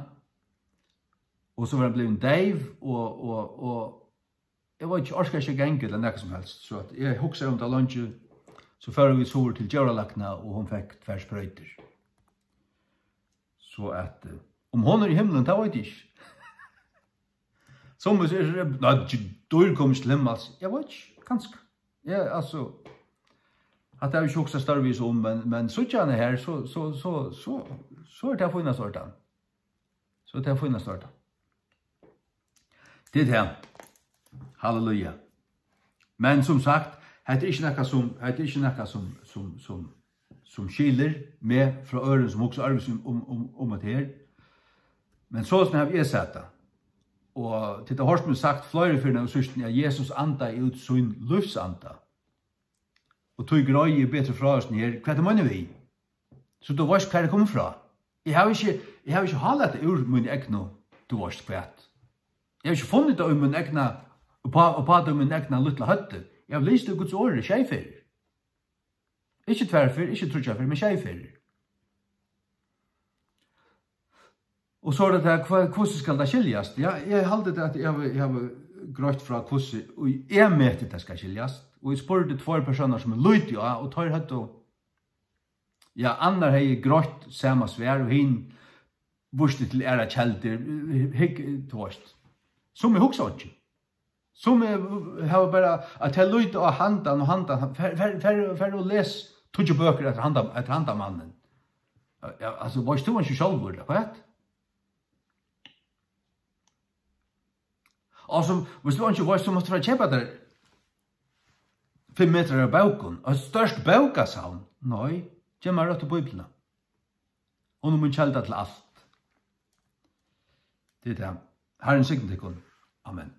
og so var hon blivin deyv, og, og, og eg veit ikki, orkaði ikki at ganga ella nakað sum helst, so at eg hugsaði um tað leingi, so fóru vit suður til djóralækna, og hon fekk tvær sproytur. So at, eh, um hon er í himlin, tað veit eg ikki. Summi siga, nei, dýr koma ikki til himmals. Eg veit ikki, kanska. Ja, altso, hatta havi eg ikki hugsað stórvegis um, men, men síggja hana her, so, so, so, so, so er tað fínasta ordan. So tað er fínasta ordan. Tað er tað. Halleluja. Men sum sagt, hetta er ikki nakað sum, hetta er ikki nakað sum, sum, sum, sum skilir meg frá øðrum sum hugsa øðrvísi um, um, um, um hetta her. Men soleiðis havi eg sæð tað. Og tit hava hoyrt meg sagt fleiri ferðir nú í síðstuni, at Jesus andaði út sín lívsanda. Og tí greiði eg betri frá hesum her, hvat eg meini við. So tú veitst, hvar eg komi frá. Eg havi ikki, eg havi ikki hálat tað úr míni egnu, tú veitst hvat. Eg havi ikki funnið tað í mín egna, uppá, uppá tað í mín egna lítla høvdi. Eg havi lisið í Guds orði sjey ferðir. Ikki tvær ferðir, ikki tríggjar ferðir, men sjey ferðir. Og so er tað tað, hva, hvussu skal tað skiljast? Ja, eg haldi tað, at eg havi, eg havi greitt frá, hvussu, og eg meti, tað skal skiljast. Og eg spurdi tveir persónar, sum eg líti á, og teir høvdu, ja, annar hevði greitt sama svar, og hin vísti til aðrar keldur, hygg, tú veist. Sum eg hugsa einki. Sum eg havi bara, at tey líta á handan og handan, far, far, far, far og les tíggju bøkur eftir handan, eftir handan mannin. Ja, altso, veitst tú einki sjálvur, ella hvat? Og so, viss tú einki veitst, so mást tú fara at keypa tær fimm metrar av bókum, og eitt stórt bókasavn. Nei, gev mær røttu Bíbliuna. Hon er mín kelda til alt. Tað er tað. Harrin signi tykkum. Amen.